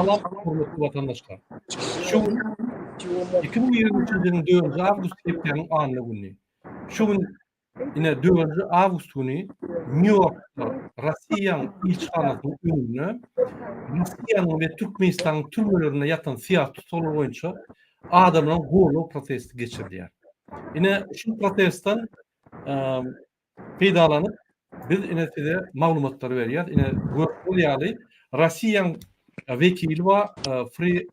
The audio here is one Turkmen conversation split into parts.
Salam hormatly watandaşlar. Şu gün 2023-nji ýylyň 4 awgust hepdäniň anna güni. Şu gün ine 4 awgust güni Nýu-Ýorkda Russiýanyň ilçihanasynyň öňünde Russiýanyň we Türkmenistanyň türmelerinde ýatan syýasy tussaglar boýunça adamlaryň gorag protesti geçirilýär. Ine şu protestden peýdalanyp biz ine size maglumatlary berýäs. Ine görüp ýaly Russiýanyň wekili bar Free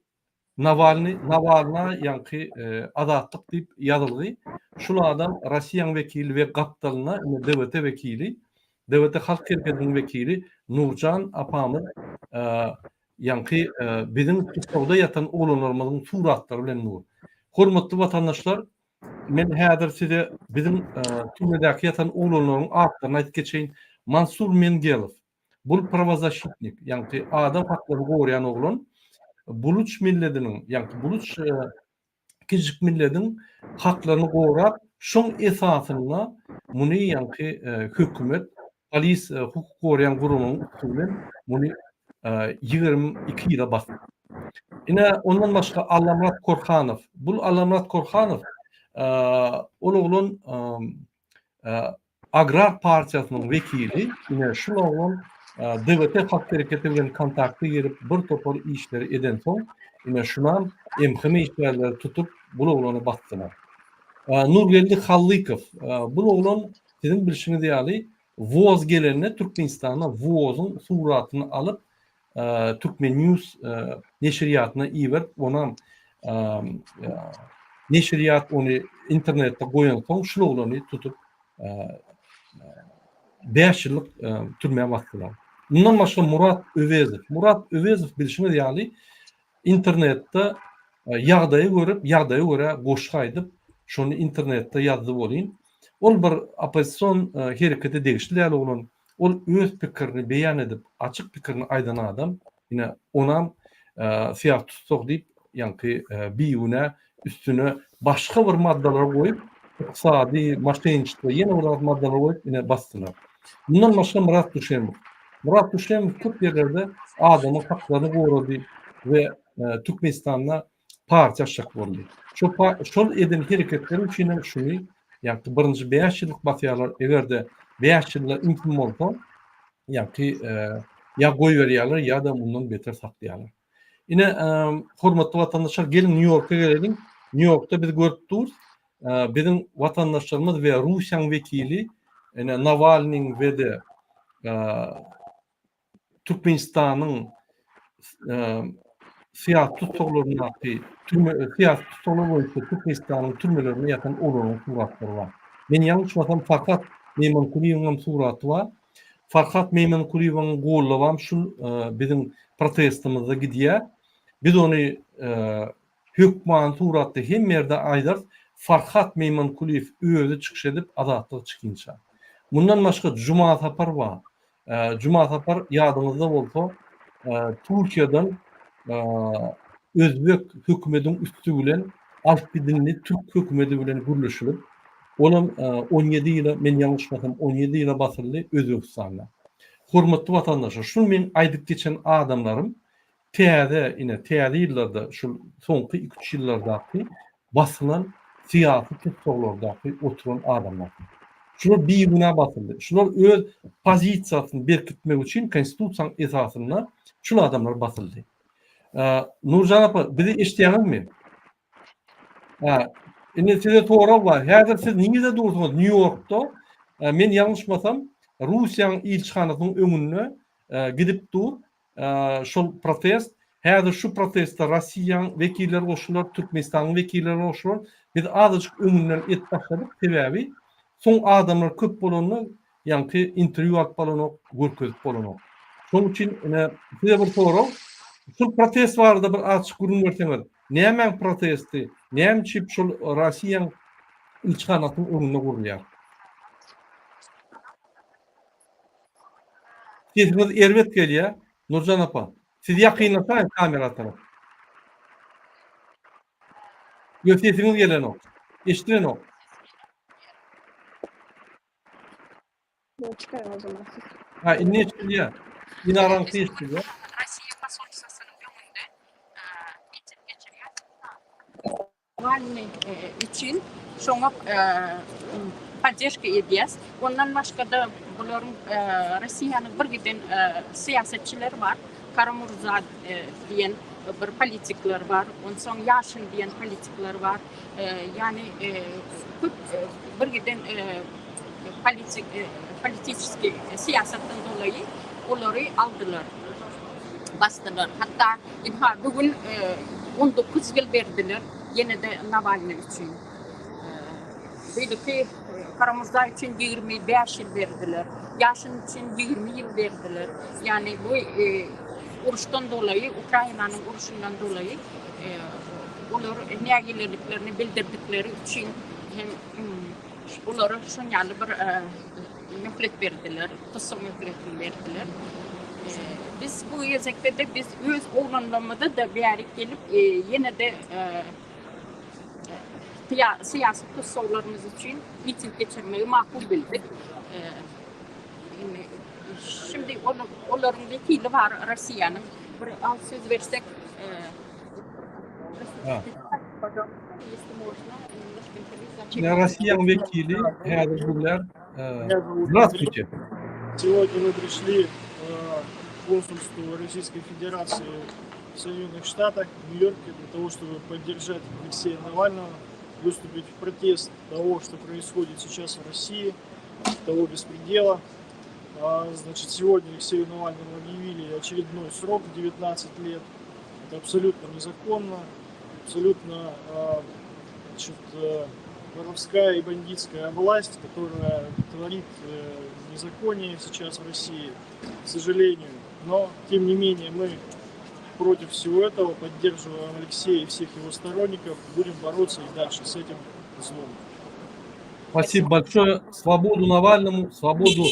Nawalny, Nawalna ýaňky Azatlyk diýip ýazylgy. Şul adam Russiýanyň wekili we gapdalynda ine DWT wekili, DWT Halk hereketiniň wekili Nurjan apamyz ýaňky biziň tussagda ýatan oglanlarymyzyň suratlary bilen dur. Hormatly watandaşlar, men häzir size biziň türmedäki ýatan oglanlaryň atlaryny aýdyp geçeýin. Mansur Mengelow, Bul prawozaşitnik, ýaňky adam haklaryny goraýan oglan, buluç millediniň, ýaňky buluç kiçijik millediň haklaryny gorap, şoň esasynda muny ýaňky hökümet, polis, hukuk goraýan guramanyň üsti bilen muny 22 ýyla basdy. Ine, ondan başga Allamyrat Korhanow. Bul Allamyrat Korhanow, ol oglan Agrar partiýasynyň wekili ine şul oglan DWT halk hereketi bilen kontakta girip bir topar işleri edensoň ine şunam MHM işgärleri tutup bul oglany basdylar. Nurgeldi Hallykow bul oglan siziň bilşiňiz ýaly WOZ gelende Türkmenistana WOZ-yň suratyny alyp Türkmen News neşirýatyna iberip onam neşirýat ony internetde goýansoň şul oglany tutup 5 ýyllyk türmä basdylar. Mundan başga Murat Öwezow. Murat Öwezow bilşiňiz ýaly internetde ýagdaýy görüp, ýagdaýa görä goşgy aýdyp, şony internetde ýazdy welin, ol bir oppozision herekete degişli däl oglan. Ol öz pikirini beýan edip, açyk pikirini aýdan adam, ine, onam syýasy tussag diýip, ýaňky bigünä üstüne başga bir maddalar goýup, ykdysady, moşenniçestvo, ýene bir zat maddalar goýup, ine, basdylar. Mundan başga Myrat Duşemow. Myrat Duşemow köp ýerlerde adamyň haklaryny gorady we Türkmenistanda partiýa açjak boldy. Şol şol eden hereketleri üçin hem şuny ýagty birinji 5 ýyllyk basýarlar. Eger-de 5 ýylda ümsüm bolsa, ýagty ýa goýberýärler ýa-da mundan beter saklaýarlar. Ine, hormatly watandaşlar, geliň Nýu-Ýorka geleliň. Nýu-Ýorkda biz görüp durus, biziň watandaşlarymyz we Russiýanyň wekili, ine Nawalnyň we-de Türkmenistanyň syýasy tussaglaryndaky türme syýasy tussaglar boýunça Türkmenistanyň türmelerinde ýatan oglanlaryň suratlary bar. Men ýalňyşmasam Farhat Meýmankulyýewiň hem suraty bar. Farhat Meýmankulyýewiň gollabam şul biziň protestimizde gidýär. Biz ony hökmany suratda hemme ýerde aýdarys. Farhat Meýmankulyýew özi çykyş edip Azatlyga çykynça. Mundan başga Jumasapar bar. Jumasapar ýadyňyzda bolsa Türkiýeden özbek hökümediň üsti bilen alyp gidildi, türk hökümedi bilen gürleşilip, olam 17 ýyla, men ýalňyşmasam 17 ýyla basyldy Özbegistanda. Hormatly watandaşlar, şul men aýdyp geçen adamlarym Täze, ine, täze ýyllarda, şul soňky iki-üç ýyllardaky basylan syýasy tussaglardaky oturan adamlar. Şular bigünä basyldy. Şular öz pozisiýasyny berkitmek üçin konstitusiýanyň esasynda şul adamlar basyldy. Nurjan apa, bizi eşidýäňizmi? Ha, indi size sorag bar. Häzir siz nirede dursuňyz? Nýu-Ýorkda. Men ýalňyşmasam, Russiýanyň ilçihanasynyň öňünde gidip dur. Şol protest. Häzir şu proteste Russiýanyň wekilleri goşular, Türkmenistanyň wekilleri goşular. Biz azajyk öňünden edip başladyk. Sebäbi soň adamlar köp bolanda ýaňky interwýu alyp bolanok, görkezip bolanok. Şonuň üçin ine size bir sorag. Şul protest barada bir azajyk gürrüň berseňiz. Nämäň protesti? Näme üçin şol Russiýanyň ilçihanasynyň öňünde gurulýar? Sesiňiz erbet gelýär, Nurjan apa. Siz ýakynlaşaýyň kamera tarap. Ýok, sesiňiz gelenok. Eşidilenok. Çykaýyň o zaman siz. Ha, indi eşidilýär. Minaraňky eşidilýär. Russiýa posolstwasynyň öňünde. Nawalnyý üçin şoňa poddežka edýäs. Ondan başga-da bularyň Rossiýanyň bir giden syýasatçylary bar. Kara-Murza diýen bir politikler bar. Onsoň Ýaşin diýen politikler bar. Ýagny köp bir giden politik politiçeskiý syýasatdan dolaýy olary aldylar. Basdylar. Hatda ynha bu gün 19 ýyl berdiler ýene-de Nawalnyý üçin. Beýleki Karamurza üçin 25 ýyl berdiler. Ýaşin üçin 20 ýyl berdiler. Ýagny bu uruşdan dolaýy, Ukrainanyň uruşyndan dolaýy olar nägileliklerini bildirdikleri üçin hem olara şon ýaly bir möhlet berdiler, tussag möhletini berdiler. Biz bu gezekde-de biz öz oglanlarymyzy-da bärik gelip ýene-de syýasy tussaglarymyz üçin miting geçirmegi makul bildik. Indi şimdi olaryň wekili bar Rossiýanyň. Bir az söz bersek. Rossiýanyň wekili häzir gürlär. Здравствуйте. Сегодня мы пришли в консульство Российской Федерации в Соединенных Штатах, в Нью-Йорке, для того, чтобы поддержать Алексея Навального, выступить в протест того, что происходит сейчас в России, того беспредела. Значит, сегодня Алексею Навальному объявили очередной срок 19 лет. Это абсолютно незаконно, абсолютно значит, воровская и бандитская власть, которая творит незаконие сейчас в России, к сожалению. Но, тем не менее, мы против всего этого, поддерживаем Алексея и всех его сторонников, будем бороться и дальше с этим злом. Спасибо большое. Свободу Навальному, свободу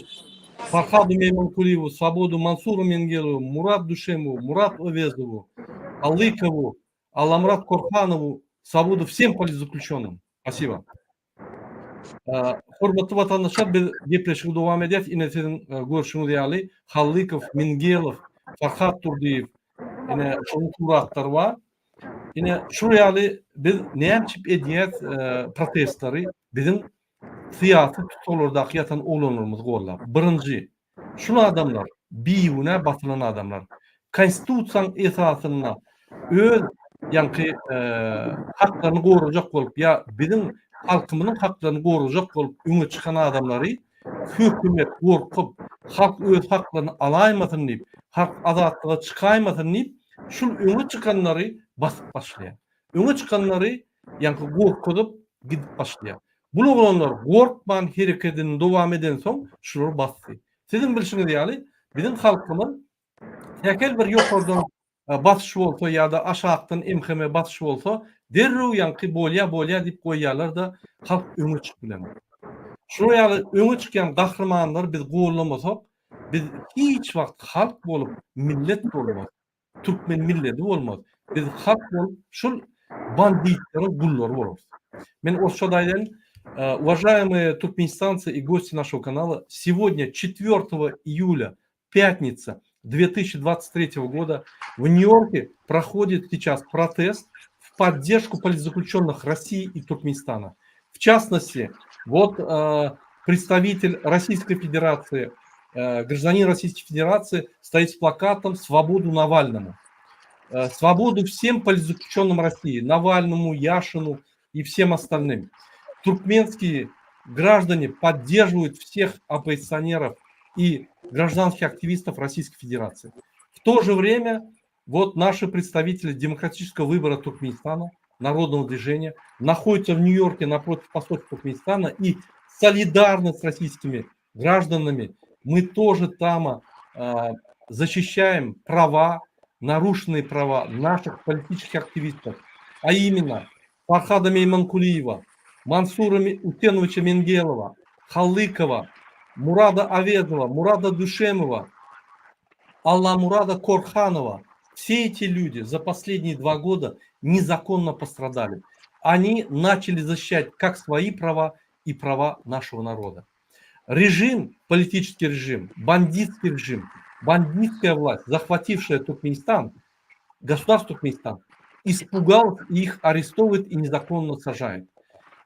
Фархаду Мейманкулиеву, свободу Мансуру Мингелову, Мурат Душемову, Мурат Овезову, Алыкову, Аламрат Корханову, свободу всем политзаключенным. Спасибо. Hormatly watandaşlar, biz gepleşigi dowam edýäs. Ine siziň görşüňiz ýaly Hallykow, Mingelow, Farhat Durdyýew, ine şonuň suratlary bar. Ine şu ýaly biz näme üçin edýäs protestleri? Biziň syýasy tussaglardaky ýatan oglanlarymyzy gollap. Birinji, şul adamlar bigünä basylan adamlar. Konstitusiýanyň esasynda öz ýaňky haklaryny gorajak bolup ýa biziň halkymyzyň haklaryny gorajak bolup öňe çykan adamlary hökümet gorkup, halk öz haklaryny alaýmasyn diýip, halk azatlyga çykaýmasyn diýip, şul öňe çykanlary basyp başlaýar. Öňe çykanlary ýaňky gorkuzyp gidip başlaýar. Bul oglanlar gorkman herekedini dowam edensoň şular basdy. Siziň bilşiňiz ýaly biziň halkymyz sähel bir ýokardan basyş bolsa ýa-da aşakdan MHM basyş bolsa derrew ýaňky bolýa bolýa diýip goýýarlar-da halk öňe çykyp bilenok. Şular ýaly öňe çykýan gahrymanlary biz gollamasak biz hiç wagt halk bolup millet bolmaz. Türkmen milleti bolmaz. Biz halk bolup şul banditleriň gullary bolarys. Men orsça-da aýdaýyn. Уважаемые туркменистанцы и гости нашего канала, сегодня, 4 июля, пятница 2023 года, в Нью-Йорке проходит сейчас протест в поддержку политзаключенных России и Туркменистана. В частности, вот э, представитель Российской Федерации, э, гражданин Российской Федерации стоит с плакатом «Свободу Навальному». Э, свободу всем политзаключенным России, Навальному, Яшину и всем остальным. Туркменские граждане поддерживают всех оппозиционеров и гражданских активистов Российской Федерации. В то же время вот наши представители демократического выбора Туркменистана, народного движения, находятся в Нью-Йорке напротив посольства Туркменистана и солидарны с российскими гражданами. Мы тоже там э, защищаем права, нарушенные права наших политических активистов, а именно Фархада Мейманкулиева, Мансура Утеновича Менгелова, Халыкова, Мурада Авезова, Мурада Душемова, Алламурада Корханова. Все эти люди за последние два года незаконно пострадали. Они начали защищать как свои права и права нашего народа. Режим, политический режим, бандитский режим, бандитская власть, захватившая Туркменистан, государство Туркменистан, Испугал их арестовывает и незаконно сажает.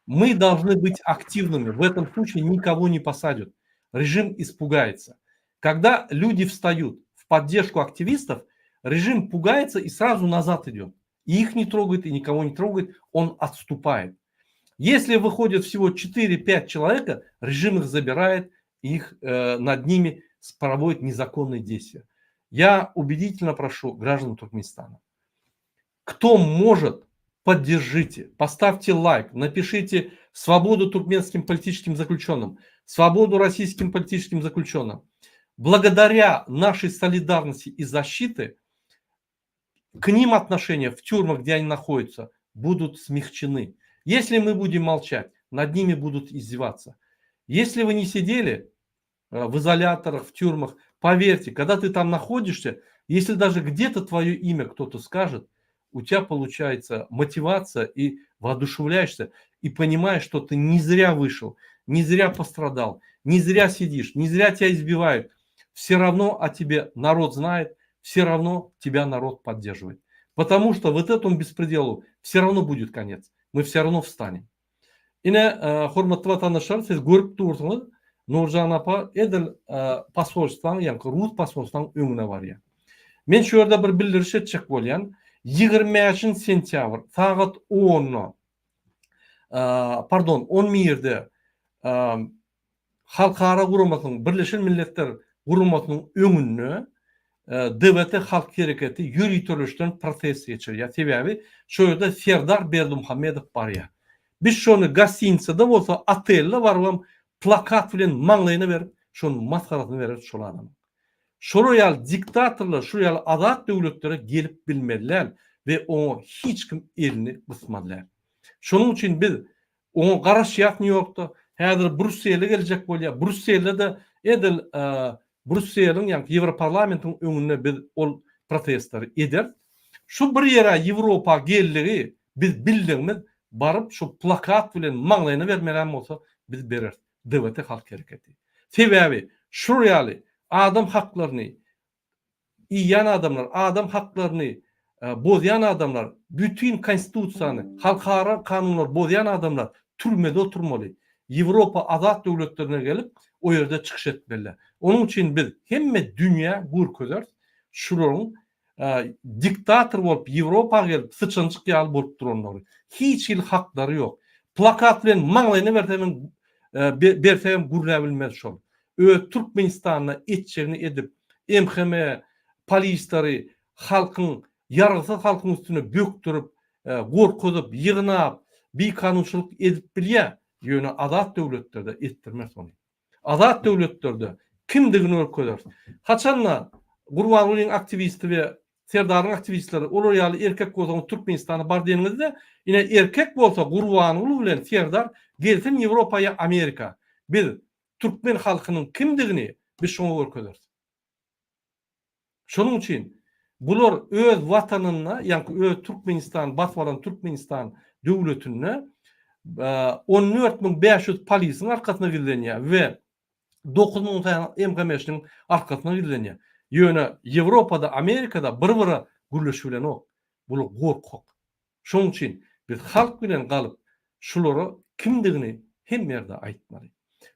Мы должны быть активными. В этом случае никого не посадят. Режим испугается. Когда люди встают в поддержку активистов, режим пугается и сразу назад идет. И их не трогает, и никого не трогает, он отступает. Если выходит всего 4-5 человека, режим их забирает, их э, над ними проводит незаконные действия. Я убедительно прошу граждан Туркменистана, кто может, поддержите, поставьте лайк, напишите свободу туркменским политическим заключенным, свободу российским политическим заключенным. Благодаря нашей солидарности и защиты к ним отношения в тюрьмах, где они находятся, будут смягчены. Если мы будем молчать, над ними будут издеваться. Если вы не сидели э, в изоляторах, в тюрьмах, поверьте, когда ты там находишься, если даже где-то твое имя кто-то скажет, у тебя получается мотивация и воодушевляешься, и понимаешь, что ты не зря вышел, не зря пострадал, не зря сидишь, не зря тебя избивают. Все равно о тебе народ знает, все равно тебя народ поддерживает. Потому что вот этому беспределу все равно будет конец. Мы все равно встанем. Ine, hormatly watandaşlar, siz görüp dursuňyz, Nurjan apa edil posolstwaň, ýagny rus posolstwaň öňüne barýar. Men şu ýerde bir bildiriş etjek bolýan. 25 sentýabr sagat 10-da, pardon, 11-de Halkara guramasynyň, Birleşen Milletler Guramasynyň öňünde DWT Halk Hereketi ýöriteleşdirilen protest geçirýär. Sebäbi şo ýerde Serdar Berdimuhamedow barýar. Biz şony gostinitsada bolsa, otelde barybam plakat bilen maňlaýyna berip, şonuň masgarasyny bereris şol adamyň. Şolar ýaly diktatorlar şul ýaly azat döwletlere gelip bilmeli däl we oňa hiç kim elini gysmaly däl. Şonuň üçin biz Oňa garaşýas Nýu-Ýorkda. Häzir Brýussele geljek bolýar. Brýusselde-de edil Brýusseliň, ýagny Ýewroparlamentiň öňünde biz ol protestleri ederis. Şu bir ýere Ýewropa geldigi biz bildigimiz baryp şu plakat bilen maňlaýyna bermelem bolsa biz bereris. DWT halk hereketi. Sebäbi şular ýaly adam haklaryny iýýän adamlar, adam haklaryny bozýan adamlar, bütin konstitusiýany, halkara kanunlary bozýan adamlar türmede oturmaly. Ýewropa azat döwletlerine gelip, o ýerde çykyş etmeliler. Onuň üçin biz hemme dünýä görkezeris, şularyň diktator bolup Ýewropa gelip syçanjyk ýaly bolup duranlary. Hiç hili haklary ýok. Plakat bilen maňlaýyna bersem bersegem gürläbilmez şol. Öz Türkmenistanda etjegini edip, MHM polisleri halkyň, ýaragsyz halkyň üstüne bökdürip, gorkuzyp, ýygnap, bikanunçylyk edip bilýär, ýöne azat döwletlerde etdirmez ony. Azat döwletlerde kimdigini görkezeris. Haçanda Gurbangulyň aktiwisti we Serdaryň aktiwistleri olar ýaly erkek bolsaňyz Türkmenistana bar diýeniňizde, ine erkek bolsa Gurbanguly bilen Serdar gelsin Ýewropa ýa Amerika. Biz türkmen halkynyň kimdigini biz şoňa görkezeris. Şonuň üçin bular öz watanynda, ýaňky öz Türkmenistan, basyp alan Türkmenistan döwletinde 14500 polisiň arkasyna gizlenýär we 9000 sany MHM-niň arkasyna gizlenýär. Ýöne Ýewropada, Amerikada bir-bire gürleşip bilenok. Bular gorkak. Şonuň üçin biz halk bilen galyp şulara kimdigini hemme ýerde aýtmaly.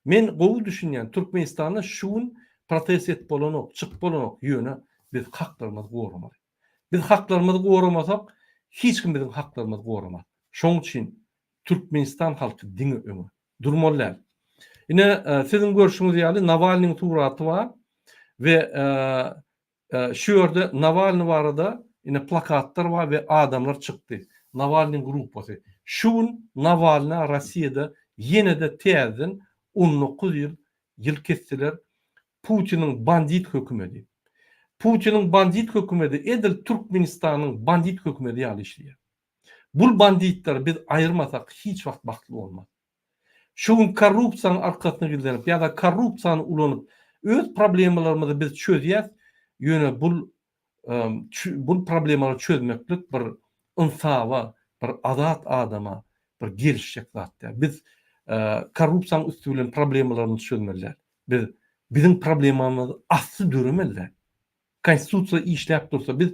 Men gowy düşünýän Türkmenistanda şu gün protest edip bolanok, çykyp bolanok ýöne biz haklarymyzy goramaly. Biz haklarymyzy goramasak hiç kim biziň haklarymyzy goramaz. Şonuň üçin Türkmenistan halky diňe öňe. Durmaly däl. Ine siziň görşüňiz ýaly Nawalnyň suraty bar we Şu ýerde Nawalny barada ine plakatlar bar we adamlar çykdy. Nawalnyň gruppasy. Şu gün Nawalna Rossiýada ýene-de täzeden 19 ýyl ýyl kesdiler. Putiniň bandit hökümedi. Putiniň bandit hökümedi edil Türkmenistanyň bandit hökümedi ýaly işleýär. Bul banditleri biz aýyrmasak hiç wagt bagtly bolmaz. Şu gün korrupsiýanyň arkasyna gizlenip ýa-da korrupsiýany ulanyp öz problemalarymyzy biz çözýäs, ýöne bul bul problemalary çözmeklik bir ynsaba, bir azat adama bir gelişjek zat däl. Biz korrupsiýanyň üsti bilen problemalarymyzy çözmeli däl. Biz biziň problemamyz asly döremeli däl. Konstitusiýa işläp dursa biz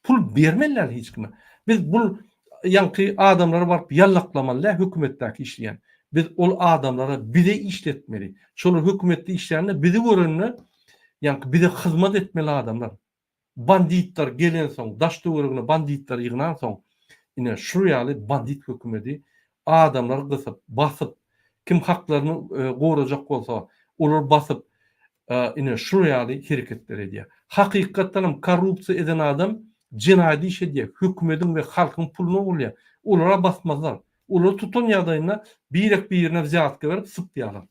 pul bermeli däl hiç kime. Biz bul ýaňky adamlara baryp ýallaklamaly däl hökümetdäki işleýän. Biz ol adamlara bize işletmeli. Şolar hökümetde işlände bizi görende ýaňky bize hyzmat etmeli adamlar. Banditler gelensoň, daş-töweregine banditleri ýygnansoň, ine, şu ýaly bandit hökümedi adamlary gysyp, basyp, kim haklaryny gorajak bolsa, olary basyp, ine, şu ýaly hereketler edýär. Hakykatdan hem korrupsiýa eden adam jenaýat iş edýär, hökümediň we halkyň puluny ogurlaýar. Olara basmazlar. Olary tutan ýagdaýynda birek-birine wzýatka berip sypýarlar.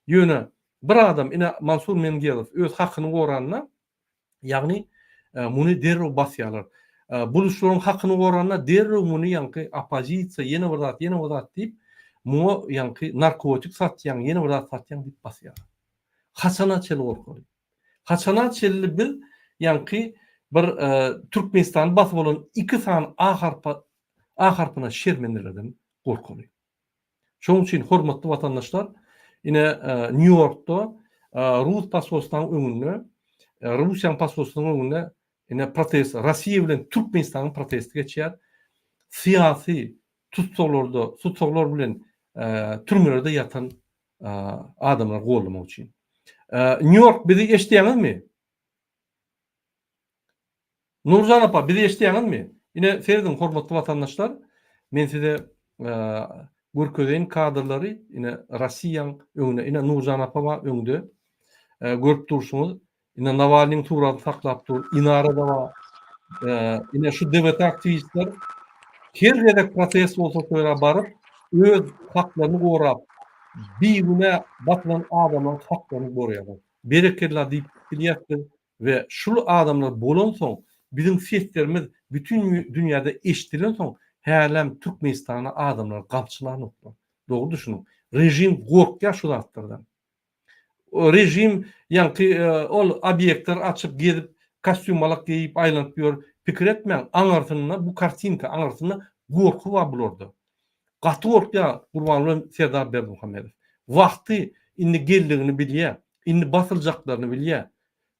Ýöne bir adam, ine, Mansur Mengelow öz hakyny goranda, Ýagny muny derrew basýarlar. Buluşlaryň hakyny goranda derrew muny ýaňky oppozisiýa ýene bir zat, ýene bir zat diýip, muňa ýaňky narkotik satýaň, ýene bir zat satýaň diýip basýarlar. Haçana çenli gorkaly? Haçana çenli biz ýaňky bir Türkmenistany basyp alan iki sany A harpa A harpyna şermendelerden gorkaly? Şonuň üçin hormatly watandaşlar, ine Nýu-Ýorkda rus posolstwanyň öňünde, Russiýanyň posolstwasynyň öňünde ine protest, Russiýa bilen Türkmenistanyň protesti geçýär. Syýasy tussaglarda, tussaglar bilen türmelerde ýatan adamlary goldamak üçin. Nýu-Ýork bizi eşidýäňizmi? Nurjan apa bizi eşidýäňizmi? Ine serediň hormatly watandaşlar men size görkezeýin kadrlary ine Rossiýaň öňüne ine Nurjan apa bar öňde görüp durşuňyz ine Nawalnyň suratyny saklap dur Inara da bar ine şu DWT aktiwistler her gezek protest bolsa şo ýere baryp öz haklaryny gorap bigünä basylan adamlaryň haklaryny goraýarlar. Berekella diýip bilýäs biz we şul adamlar bolansoň biziň seslerimiz bütin dünýäde eşdilensoň hälem Türkmenistana adamlar gamçylanoklar. Dogry düşüniň. Režim gorkýar şu zatlardan. Režim ýaňky ol obýektler açyp gezip kostýumalak geýip aýlanyp ýör. Pikir etmäň aňyrsynda bu kartinka aňyrsynda gorky bar bularda. Gaty gorkýar Gurbanguly Serdar Berdimuhamedow. Wagty indi geldigini bilýär. Indi basyljaklaryny bilýär.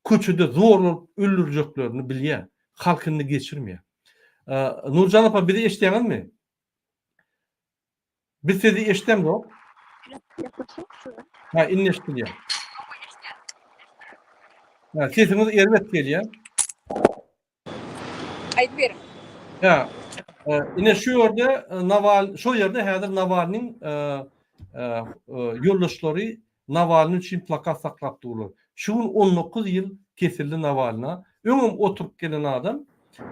Köçede zorlanyp öldüriljeklerini bilýär. Halk indi geçirmeýär. Nurjan apa bizi eşidýäňizmi? Biz sizi eşidemzok. Ha, indi eşidilýär. Ha, sesiňiz erbet gelýär. Aýdyp beriň. Hä. Ine şu ýerde Nawal, şo ýerde häzir Nawalnyň ýoldaşlary Nawalny üçin plakat saklap durlar. Şu gün 19 ýyl kesildi Nawalna. Öňem oturyp gelen adam,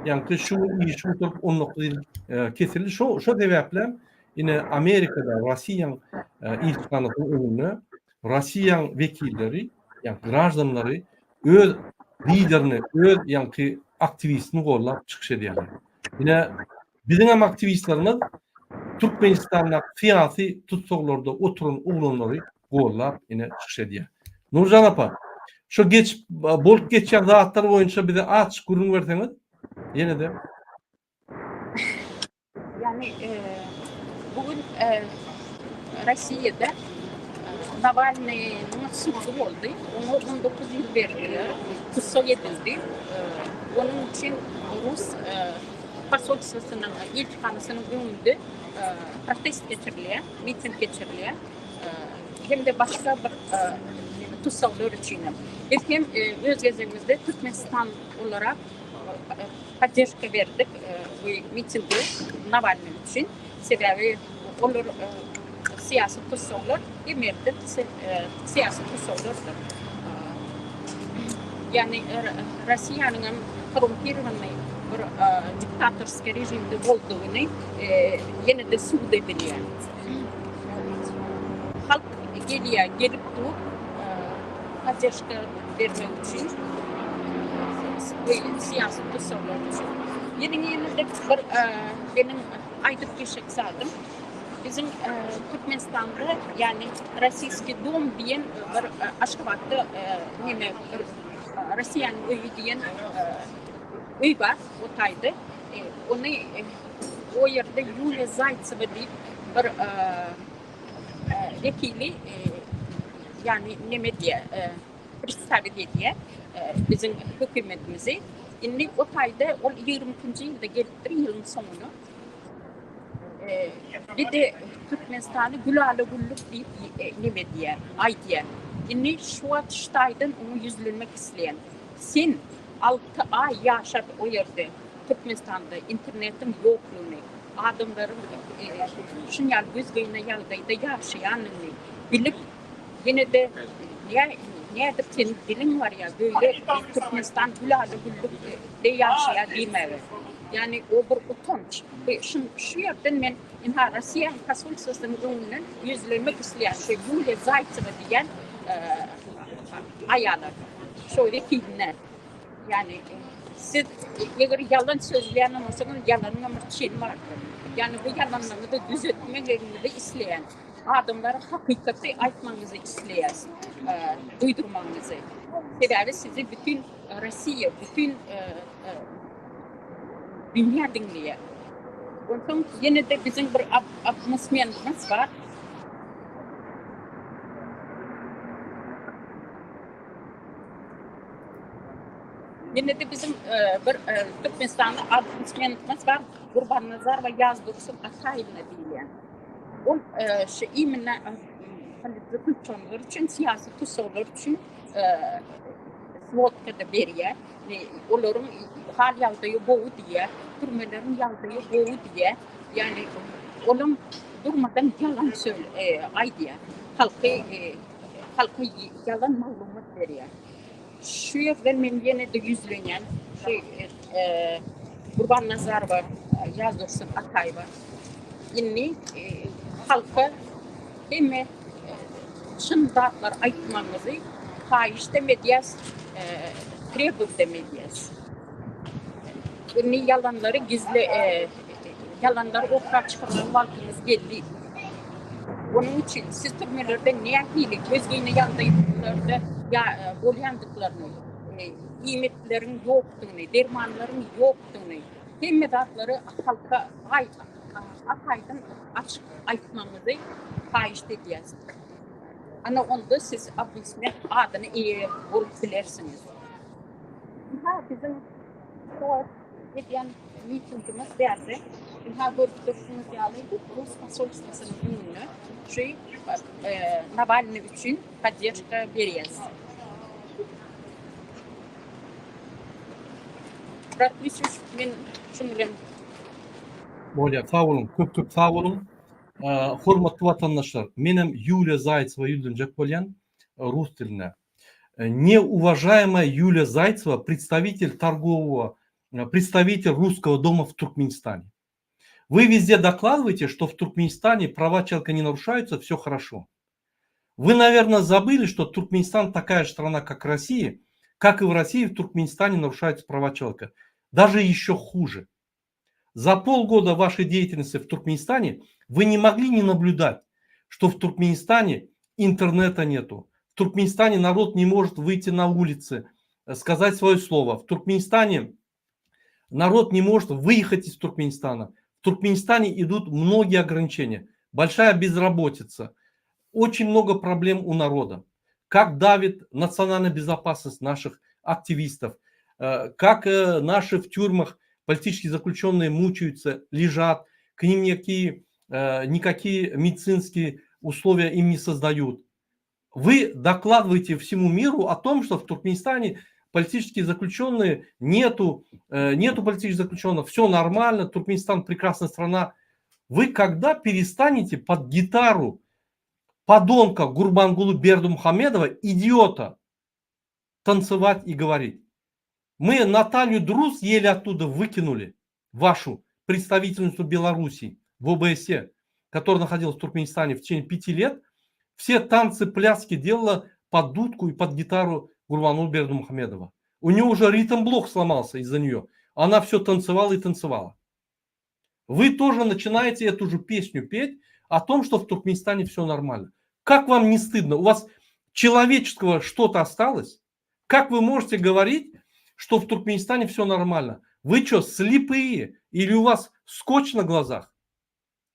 ýaňky şu gün işi gutaryp 19 ýyl kesildi. Şo şo sebäplem ine Amerikada Russiýanyň ilçihanasynyň öňünde Russiýanyň wekilleri, ýagny graždanlary öz liderini, öz ýaňky aktiwistini gollap çykyş edýärler. Ine, biziň hem aktiwistlerimiz Türkmenistandaky syýasy tussaglarda oturan oglanlary gollap ine çykyş edýär. Nurjan apa, şu geçip bolup geçýän zatlar boýunça bize azjyk gürrüň berseňiz, ýene-de. Ýagny bu gün Rossiýada Nawalnynyň sudy boldy. Oňa 19 ýyl berdiler. Tussag edildi. Onuň üçin rus posolstwosynyň, ilçihanasynyň öňünde protest geçirilýär, miting geçirilýär. Hem-de başga bir tussaglar üçin hem. Biz hem öz gezegimizde Türkmenistan olarak podderžka berdik bu mitinge Nawalnyý üçin. Sebäbi olar syýasy tussaglar hemmesi syýasy tussaglardyr. Ýagny Rossiýanyň hem korrumpirowanyý bir diktatorskiý režimde boldugyny ýene-de subut edilýär. Halk gelýär, gelip dur. Podderžka bermek üçin we syýasy tussaglar üçin. Ýene ýene-de bir meniň aýdyp geçjek zadym, biziň Türkmenistanda, ýagny Rossiýskiý dom diýen bir Aşgabatda neme bir Rossiýanyň öýi diýen öý bar o taýda. Ony o ýerde Ýuliýa Zaýtsewa diýip bir wekili ýagny neme diýýär, predstawit edýär biziň hökümetimizi. Indi o taýda ol 22-nji ýylda gelipdir, ýylyň soňuna. Bir-de Türkmenistany gülala-güllük diýip neme diýýär, aýdýar. Indi şu wagt şu taýdan oňa ýüzlenmek isleýän. Sen alty aý ýaşap o ýerde, Türkmenistanda internetiň ýoklugyny, adamlaryň şuny ýaly gözgyny ýagdaýda ýaşaýanyny bilip, ýene-de nädip seniň diliň barýar beýle Türkmenistan gülala-güllükde ýaşaýar diýmäge. Ýagny o bir utanç. Şu şu ýerden men ynha Rossiýanyň posolstwasynyň öňünden ýüzlenmek isleýän şu Ýuliýa Zaýtsewa diýen aýala, şo wekiline. Ýagny siz eger ýalan sözleýän bolsaňyz ýalanyňam bir çeni bardyr. Ýagny bu ýalanlaryňyzy düzetmegiňizi isleýän. Adamlara hakykaty aýtmagyňyzy isleýäs, duýdurmagyňyzy. Sebäbi sizi bütin Rossiýa, bütin dünýä diňleýär. Onsoň ýene-de biziň bir ombudsmenimiz bar. Ýene-de biziň bir Türkmenistanda ombudsmenimiz bar, Gurbannazarowa Ýazdursun Ataýewna diýilýän. Ol şu imенно zaklýuçenler üçin, syýasy tussaglar üçin swodka-da berýär. Olaryň hal-ýagdaýy gowy diýýär, türmeleriň ýagdaýy gowy diýýär. Ýagny olam durmadan ýalan söz aýdýar. Halky halka ýalan maglumat berýär. Şu ýerden men ýene-de ýüzlenýän şu Gurbannazarowa, Ýazdursun Ataýewa. Indi halka hemme çyn zatlary aýtmagyňyzy haýyşdam edýäs, trebowdam edýäs. Indi ýalanlary gizle ýalanlary orta çykarmagyň wagtyňyz geldi. Onuň üçin siz türmelerde nähili gözgyny ýagdaýlarda bolýandyklaryny, iýmitleriň ýokdugyny, dermanlaryň ýokdugyny, hemme zatlary halka ap-aýdyň, açyk aýtmagyňyzy haýyşt edýäs. Ana onda siz ombudsmen adyna eýe bolup bilersiňiz. Ynha biziň şu wagt edýän mitingimiz bärde. Ynha görüp durşuňyz ýaly rus posolstwasynyň öňünde şu Nawalnyý üçin podderžka berýäs. Murat Ýusupow men şuň bilen Bolýar, sag boluň, köp köp sag boluň. Hormatly watandaşlar, menem Ýuliýa Zaýtsewa ýüzlenjek bolýan rus dilinde. Неуважаемая Юлия Зайцева, представитель торгового, представитель русского дома в Туркменистане. Вы везде докладываете, что в Туркменистане права человека не нарушаются, все хорошо. Вы, наверное, забыли, что Туркменистан такая же страна, как Россия, как и в России в Туркменистане нарушаются права человека. Даже еще хуже. За полгода вашей деятельности в Туркменистане вы не могли не наблюдать, что в Туркменистане интернета нету. В Туркменистане народ не может выйти на улицы, сказать свое слово. В Туркменистане народ не может выехать из Туркменистана. В Туркменистане идут многие ограничения. Большая безработица. Очень много проблем у народа. Как давит национальная безопасность наших активистов. Как наши в тюрьмах политические заключенные мучаются, лежат, к ним никакие, никакие медицинские условия им не создают. Вы докладываете всему миру о том, что в Туркменистане политические заключенные, нету, нету политических заключенных, все нормально, Туркменистан прекрасная страна. Вы когда перестанете под гитару подонка Гурбангулы Бердымухамедова, идиота, танцевать и говорить? Мы Наталью Друз еле оттуда выкинули, вашу представительницу Беларуси в ОБСЕ, которая находилась в Туркменистане в течение 5 лет, все танцы, пляски делала под дудку и под гитару Гурбангулы Бердымухамедова. У нее уже ритм-блок сломался из-за нее. Она все танцевала и танцевала. Вы тоже начинаете эту же песню петь о том, что в Туркменистане все нормально. Как вам не стыдно? У вас человеческого что-то осталось? Как вы можете говорить, что в Туркменистане все нормально? Вы что, слепые? Или у вас скотч на глазах?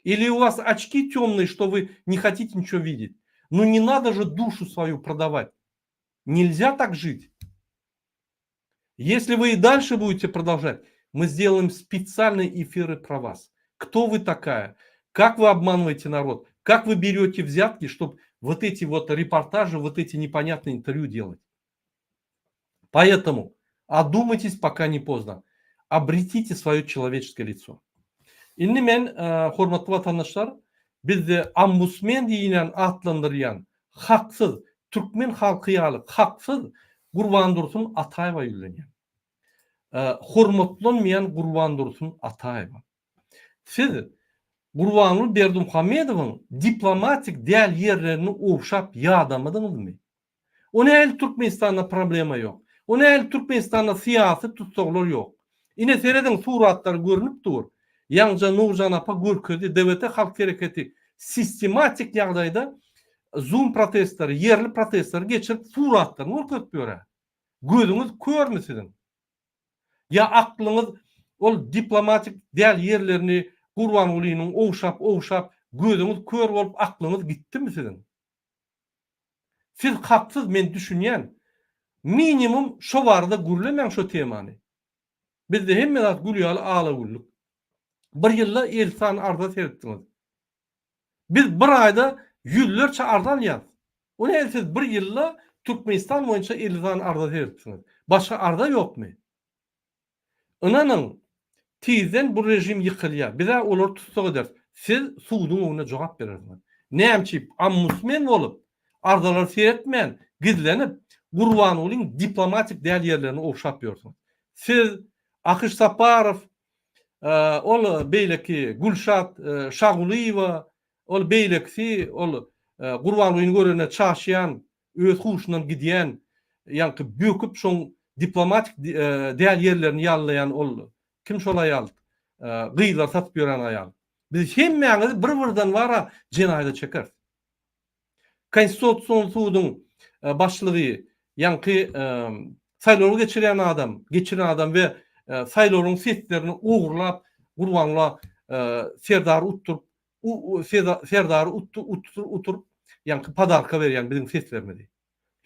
Или у вас очки темные, что вы не хотите ничего видеть? Ну не надо же душу свою продавать. Нельзя так жить. Если вы и дальше будете продолжать, мы сделаем специальные эфиры про вас. Кто вы такая? Как вы обманываете народ? Как вы берете взятки, чтобы вот эти вот репортажи, вот эти непонятные интервью делать? Поэтому одумайтесь, пока не поздно. Обретите свое человеческое лицо. Indi men, hormatly watandaşlar, bizde ombudsmen diýilýän atlandyrylýan haksyz, türkmen halky ýaly haksyz Gurbandursun Ataýewa ýüzlenýän. Hormatlanmaýan Gurbandursun Ataýewa. Siz Gurbanguly Berdimuhamedowyň diplomatik däl ýerlerini ogşap ýadamadyňyzmy? O nähili Türkmenistanda problema ýok? O nähili Türkmenistanda syýasy tussaglar ýok? Ine serediň suratlar görnüp dur. Ýaňja Nurjan apa görkezdi DWT halk hereketi sistematik ýagdaýda zoom protestleri, ýerli protestleri geçirip suratlaryny görkezip ýörä. Gözüňiz körmi siziň? Ýa aklyňyz ol diplomatik däl ýerlerini Gurbangulynyň ogşap ogşap gözüňiz kör bolup aklyňyz gitdimi siziň? Siz haksyz men düşünýän. Minimum şo barada gürlemäň şo temany. Bizde hemme zat gül ýaly ala güllük. Bir ýylda 50 sany arza seretdiňiz. Biz bir aýda ýüzlerçe arza alýas. O nähili siz bir ýylda Türkmenistan boýunça 50 sany arza seretipsiňiz. Başga arza ýokmy? Ynanyň, tizden bu režim ýykylýar. Biz-ä olary tussag ederis. Siz suduň öňünde jogap berersiňiz. Näme üçin ombudsmen bolup, arzalary seretmän, gizlenip, Gurbangulyň diplomatik däl ýerlerini ogşap ýörsüňiz? Siz, Akyş Saparow, ol beýleki Gülşat Şagulyýewa, ol beýlekisi, ol Gurbangulyny görende çaşýan, öz huşundan gidýän, ýaňky böküp şoň diplomatik däl ýerlerini ýallaýan ol kim şol aýal, gyzlary satyp ýören aýal. Biz hemmäňizi bir-birden bara jenaýata çekeris. Konstitusion suduň başlygy, ýaňky saýlawlary geçirýän adam, geçiren adam we saýlawlaryň seslerini ogurlap Gurbanguly Serdary utduryp Serdary uturyp, ýaňky podarka berýän biziň seslerimizi.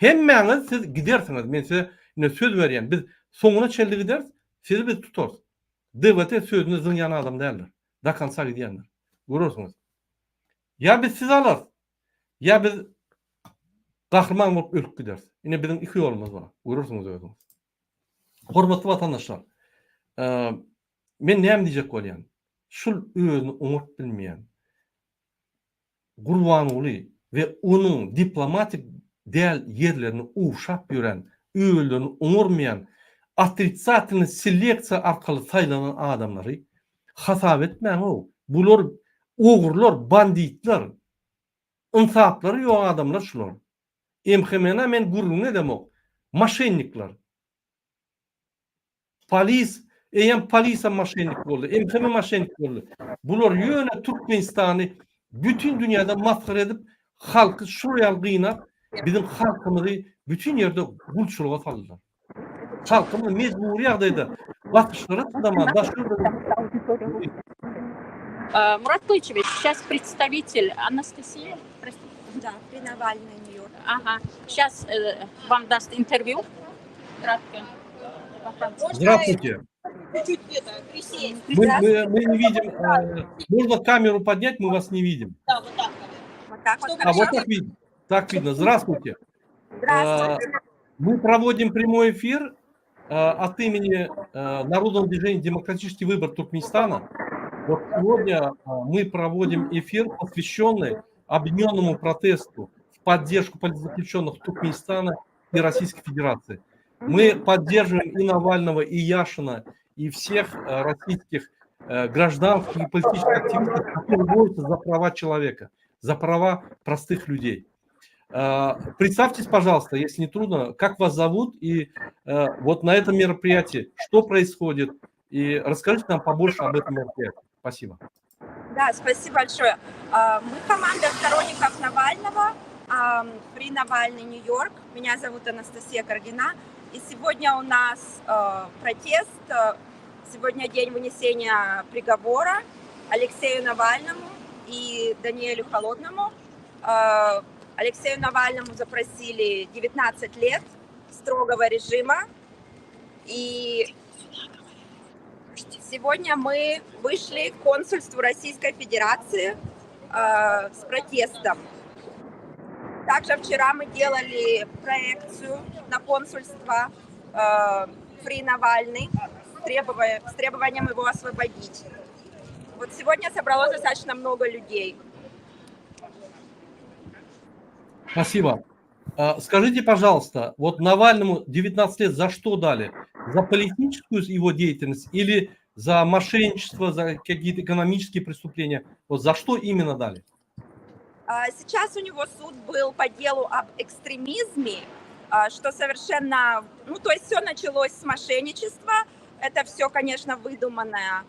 Hemmäňiz siz gidersiňiz, men size ine söz berýän, biz soňuna çenli gideris, sizi biz tutarys. DWT sözüni zyňýan adam däldir. Do konca gidýändir. Görersiňiz. Ýa biz sizi alarys, ýa biz gahryman bolup ölüp gideris. Ine biziň iki ýolumyz bar. Görersiňiz özüňiz. Hormatly watandaşlar, men näme diýjek bolýan? Şul özüni oňaryp bilmeýän Gurbanguly we onuň diplomatik däl ýerlerini uşap ýören, özlerini oňarmaýan, otritsatelnyý seleksiýa arkaly saýlanan adamlary hasap etmäň-ow. Bular ogrular, banditler. Ynsaplary ýok adamlar şular. MHM-na men gürrüň edemok. Moşennikler. Polis, eýýäm polisem moşennik boldy, MHM moşennik boldy. Bular ýöne Türkmenistany bütin dünýäde masgara edip, halky şular ýaly gynap, biziň halkymyzy bütin ýerde gulçulyga saldylar. Halkymyz mejbury ýagdaýda basyşlara çydaman daşary Murat Gylyçewiç, сейчас представитель Анастасия, простите. Да, при Навальной, Нью-Йорк. Ага, сейчас вам даст интервью. Кратко. Здравствуйте. Чуть-чуть это, присесть. Мы, мы, мы не видим. Э, можно камеру поднять, мы вас не видим. Да, вот так, наверное. Вот так вот. А вот так видно. Так видно. Здравствуйте. Здравствуйте. Э, мы проводим прямой эфир э, от имени Народного движения «Демократический выбор Туркменистана». Вот сегодня мы проводим эфир, посвященный объединенному протесту в поддержку политзаключенных Туркменистана и Российской Федерации. Мы поддерживаем и Навального, и Яшина, и всех э, российских э, гражданских и политических активистов, которые борются за права человека, за права простых людей. Э, представьтесь, пожалуйста, если не трудно, как вас зовут и вот на этом мероприятии что происходит, и расскажите нам побольше об этом мероприятии. Спасибо. Да, спасибо большое. Мы команда сторонников Навального, Free Навальный, Нью-Йорк. Меня зовут Анастасия Каргина. И сегодня у нас протест. Сегодня день вынесения приговора Алексею Навальному и Даниэлю Холодному. Алексею Навальному запросили 19 лет строгого режима. И сегодня мы вышли к консульству Российской Федерации э, с протестом. Также вчера мы делали проекцию на консульство э, Free Навальный требуя, с требованием его освободить. Вот сегодня собралось достаточно много людей. Спасибо. А, скажите, пожалуйста, вот Навальному 19 лет за что дали? За политическую его деятельность или за мошенничество, за какие-то экономические преступления? Вот за что именно дали? А, сейчас у него суд был по делу об экстремизме, а, что совершенно... Ну, то есть все началось с мошенничества. Это все, конечно, выдуманное,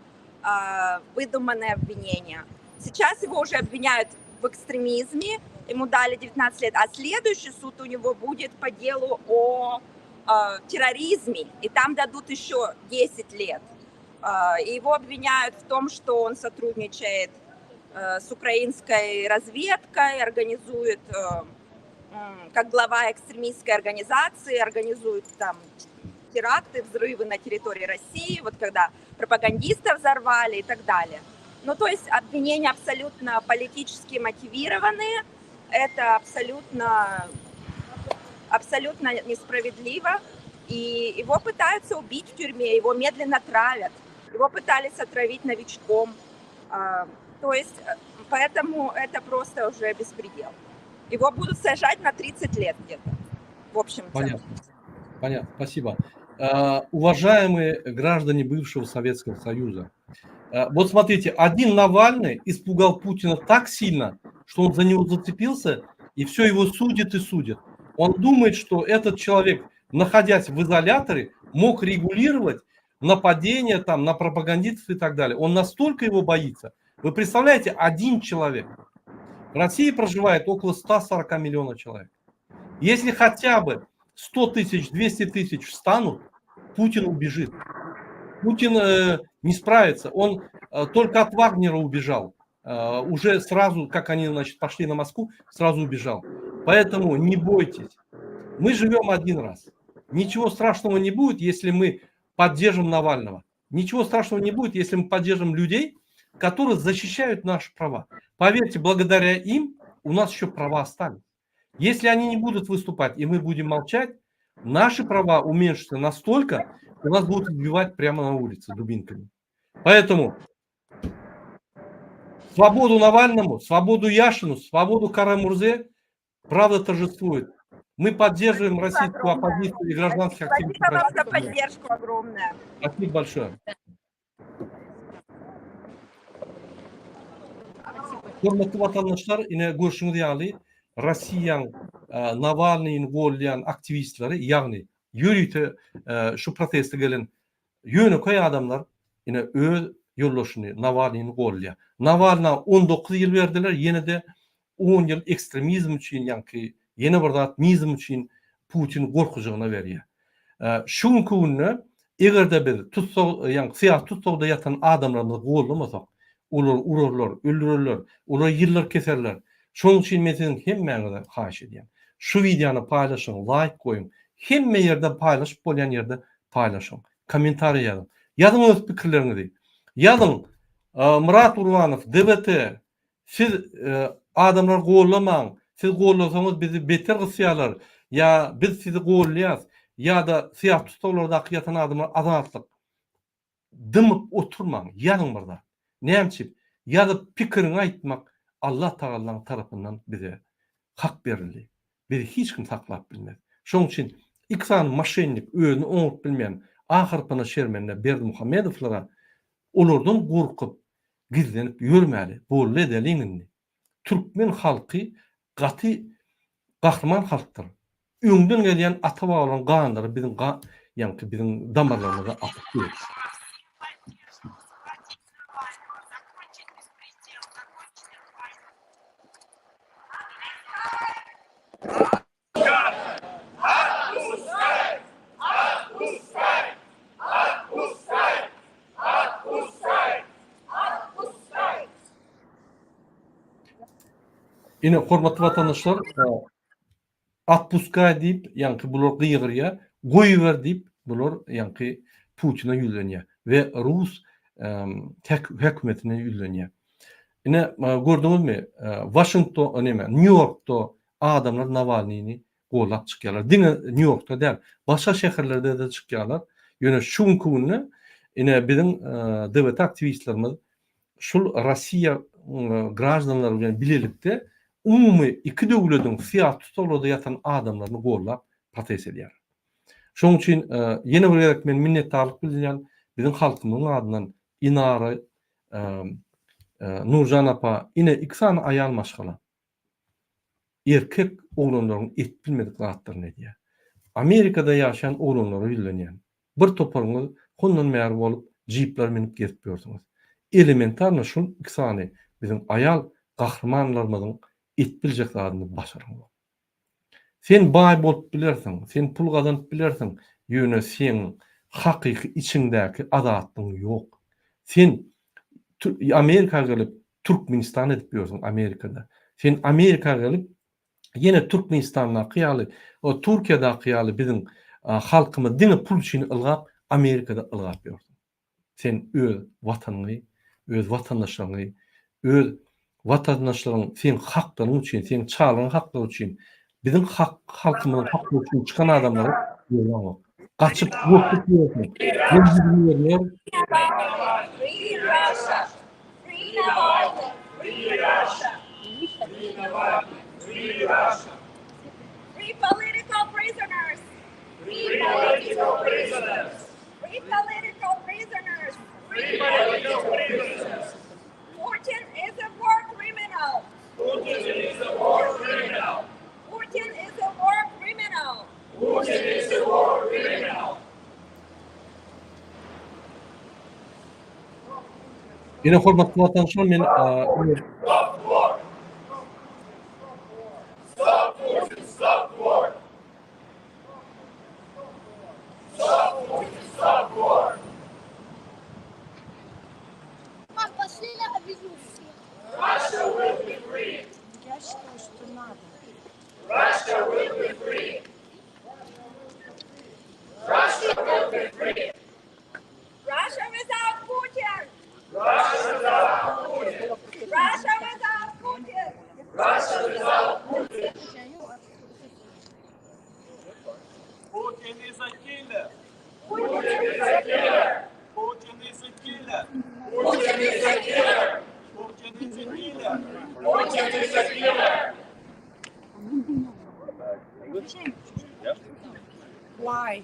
выдуманное обвинение. Сейчас его уже обвиняют в экстремизме, ему дали 19 лет, а следующий суд у него будет по делу о э, терроризме, и там дадут еще 10 лет. Э, и его обвиняют в том, что он сотрудничает э, с украинской разведкой, организует, э, как глава экстремистской организации, организует там теракты, взрывы на территории России, вот когда пропагандистов взорвали и так далее. Ну, то есть обвинения абсолютно политически мотивированные, это абсолютно, абсолютно несправедливо. И его пытаются убить в тюрьме, его медленно травят, его пытались отравить новичком. А, то есть, э, поэтому это просто уже беспредел. Его будут сажать на 30 лет где-то, в общем-то. Понятно. Понятно, спасибо. А, уважаемые граждане бывшего Советского Союза, а, вот смотрите, один Навальный испугал Путина так сильно, что он за него зацепился и все его судит и судит. Он думает, что этот человек, находясь в изоляторе, мог регулировать нападения там на пропагандистов и так далее. Он настолько его боится. Вы представляете, один человек. В России проживает около 140 миллионов человек. Если хотя бы 100 тысяч, 200 тысяч встанут, Путин убежит. Путин э, не справится. Он э, только от Вагнера убежал. Э, уже сразу, как они значит, пошли на Москву, сразу убежал. Поэтому не бойтесь. Мы живем один раз. Ничего страшного не будет, если мы поддержим Навального. Ничего страшного не будет, если мы поддержим людей, которые защищают наши права. Поверьте, благодаря им у нас еще права остались. Если они не будут выступать, и мы будем молчать, наши права уменьшатся настолько, что нас будут убивать прямо на улице дубинками. Поэтому свободу Навальному, свободу Яшину, свободу Кара-Мурзе, правда торжествует. Мы поддерживаем Спасибо российскую огромное. оппозицию и гражданских активистов. Спасибо вам за России. поддержку огромное. Спасибо большое. Hormatly watandaşlar, ine görşüňiz ýaly, Rossiýaň Nawalnyny goldaýan aktiwistleri, ýagny ýörite şu proteste gelen ýönekeý adamlar ine öz ýoldaşyny Nawalnyny goldaýar. Nawalna 19 ýyl berdiler, ýene-de 10 ýyl ekstremizm üçin, ýaňky ýene bir zat mizm üçin Putin gorkujygyna berýär. Şu günki günde eger-de biz tussag, ýagny syýasy tussagda ýatan adamlarymyzy goldamasak, olary urarlar, öldürerler, olara ýyllar keserler. Şonuň üçin men siziň hemmäňize haýyş edýän. Şu wideony paýlaşyň, laýk goýuň. Hemme ýerde paýlaşyp bolýan ýerde paýlaşyň. Kommentariýa ýazyň. Ýazyň öz pikirleriňizi. Ýazyň, Myrat Gurbanow, DWT, Siz adamlary gollamaň, siz gollasaňyz bizi beter gysýarlar, ýa biz sizi gollaýas, ýa-da syýasy tussaglardaky ýatan adamlar azatlyk. Dymyp oturmaň, ýazyň bir zat. Näme üçin? Ýazyp pikiriňi aýtmak Allah Tagallaň tarapyndan bize hak berildi. Bizi hiç kim saklap bilmez. Şoň üçin iki sany moşennik özüni oňaryp bilmeýän ahyrpyna şermende Berdimuhamedowlara olardan gorkup gizlenip ýörmäli boldy edeliň indi. Türkmen halky gaty gahryman halkdyr. Öňden gelýän ata-babalaryň ganlary biziň ýaňky biziň damarlarymyzda akyp dur. Ine, hormatly watandaşlar, Otpuskaý diýip, ýaňky bular gygyrýar, goýber diýip. Bular ýaňky Putine ýüzlenýär we rus hökümetine ýüzlenýär. Ine, gördüňizmi, Waşington, näme, Nýu-Ýorkda adamlar Nawalnyny gollap çykýarlar. Diňe Nýu-Ýorkda däl, başga şäherlerde-de çykýarlar. Ýöne şu günki günde ine biziň DWT aktiwistlerimiz şul Russiýa graždanlary bilen bilelikde umumy iki döwlediň syýasy tussaglarda ýatan adamlaryny gollap protest edýär. Şonuň üçin ýene bir gezek men minnetdarlyk bildirýän biziň halkymyzyň adyndan Inara Nurjan apa ine iki sany aýal maşgala erkek oglanlaryň edip bilmedik zatlaryny edýär. Amerikada ýaşaýan oglanlara ýüzlenýän. Bir toparyňyz hondan bäri bolup jipler münüp gezip ýörsüňiz. Elementarno şul iki sany biziň aýal gahrymanlarymyzyň edip biljek zadyny başaryňzok. Sen baý bolup bilersiň, sen pul gazanyp bilersiň, ýöne seň hakyky içiňdäki azatlygyň ýok. Sen Amerika gelip Türkmenistan edip ýörsüň Amerikada. Sen Amerika gelip ýene Türkmenistandaky ýaly, o Türkiýadaky ýaly biziň halkymyz diňe pul üçin ylgap Amerikada ylgap ýörsüň. Sen öz watanyňy, öz watandaşlaryňy, öz watandaşlaryň seň haklaryň üçin, seň çagalaryň haklary üçin, biziň hak halkymyzyň haklary üçin çykan adamlary görýäňok. Gaçyp gorkup ýörsüň. Men ýüzümi görýän. Free Russia! Free Navalny! Free Russia! Free Navalny! Free Russia! Free political prisoners! Free political prisoners! Free political prisoners! Free political prisoners! Putin is a war criminal! Putin is a war criminal! Putin is a war criminal! Putin is a war criminal! Ine hormatly watandaşlar men Stop Putin! Stop war! Russia without Putin! Russia without Putin! Russia without Putin! Russia without Putin! Putin is a killer. Putin is a killer. Putin is a killer. Putin is a killer. Putin is a killer. Putin is a killer. Why?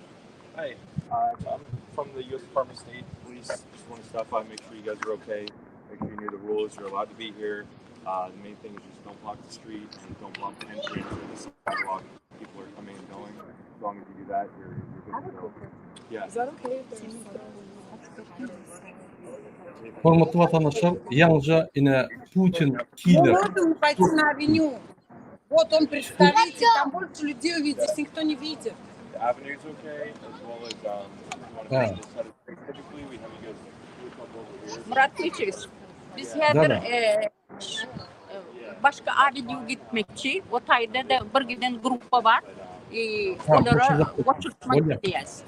Hi, uh, I'm from the U.S. Department of State Police. Just want to stop by, make sure you guys are okay, make sure you knew the rules. You're allowed to be here. Uh, the main thing is just don't block the street and don't block the entrance or the sidewalk. People are coming and going. As long as you do that, you're, you're good to go. Yeah. Is that okay if there's Hormatly watandaşlar, ýaňyja ine Putin killer. Можно пойти на авеню. Вот он представитель, там больше людей увидит, здесь никто не видит. The avenue's okay, as well as um, if you want to Yeah. this side of the street. Typically, we have you guys do a couple over here. Murat Geçiş. Biz häzir Da-da. e, başga awenýu gitmekçi. O taýda-da bir giden gruppa bar. E, Ha, olara goşuljak. goşulmak Bolýar. isleýäs.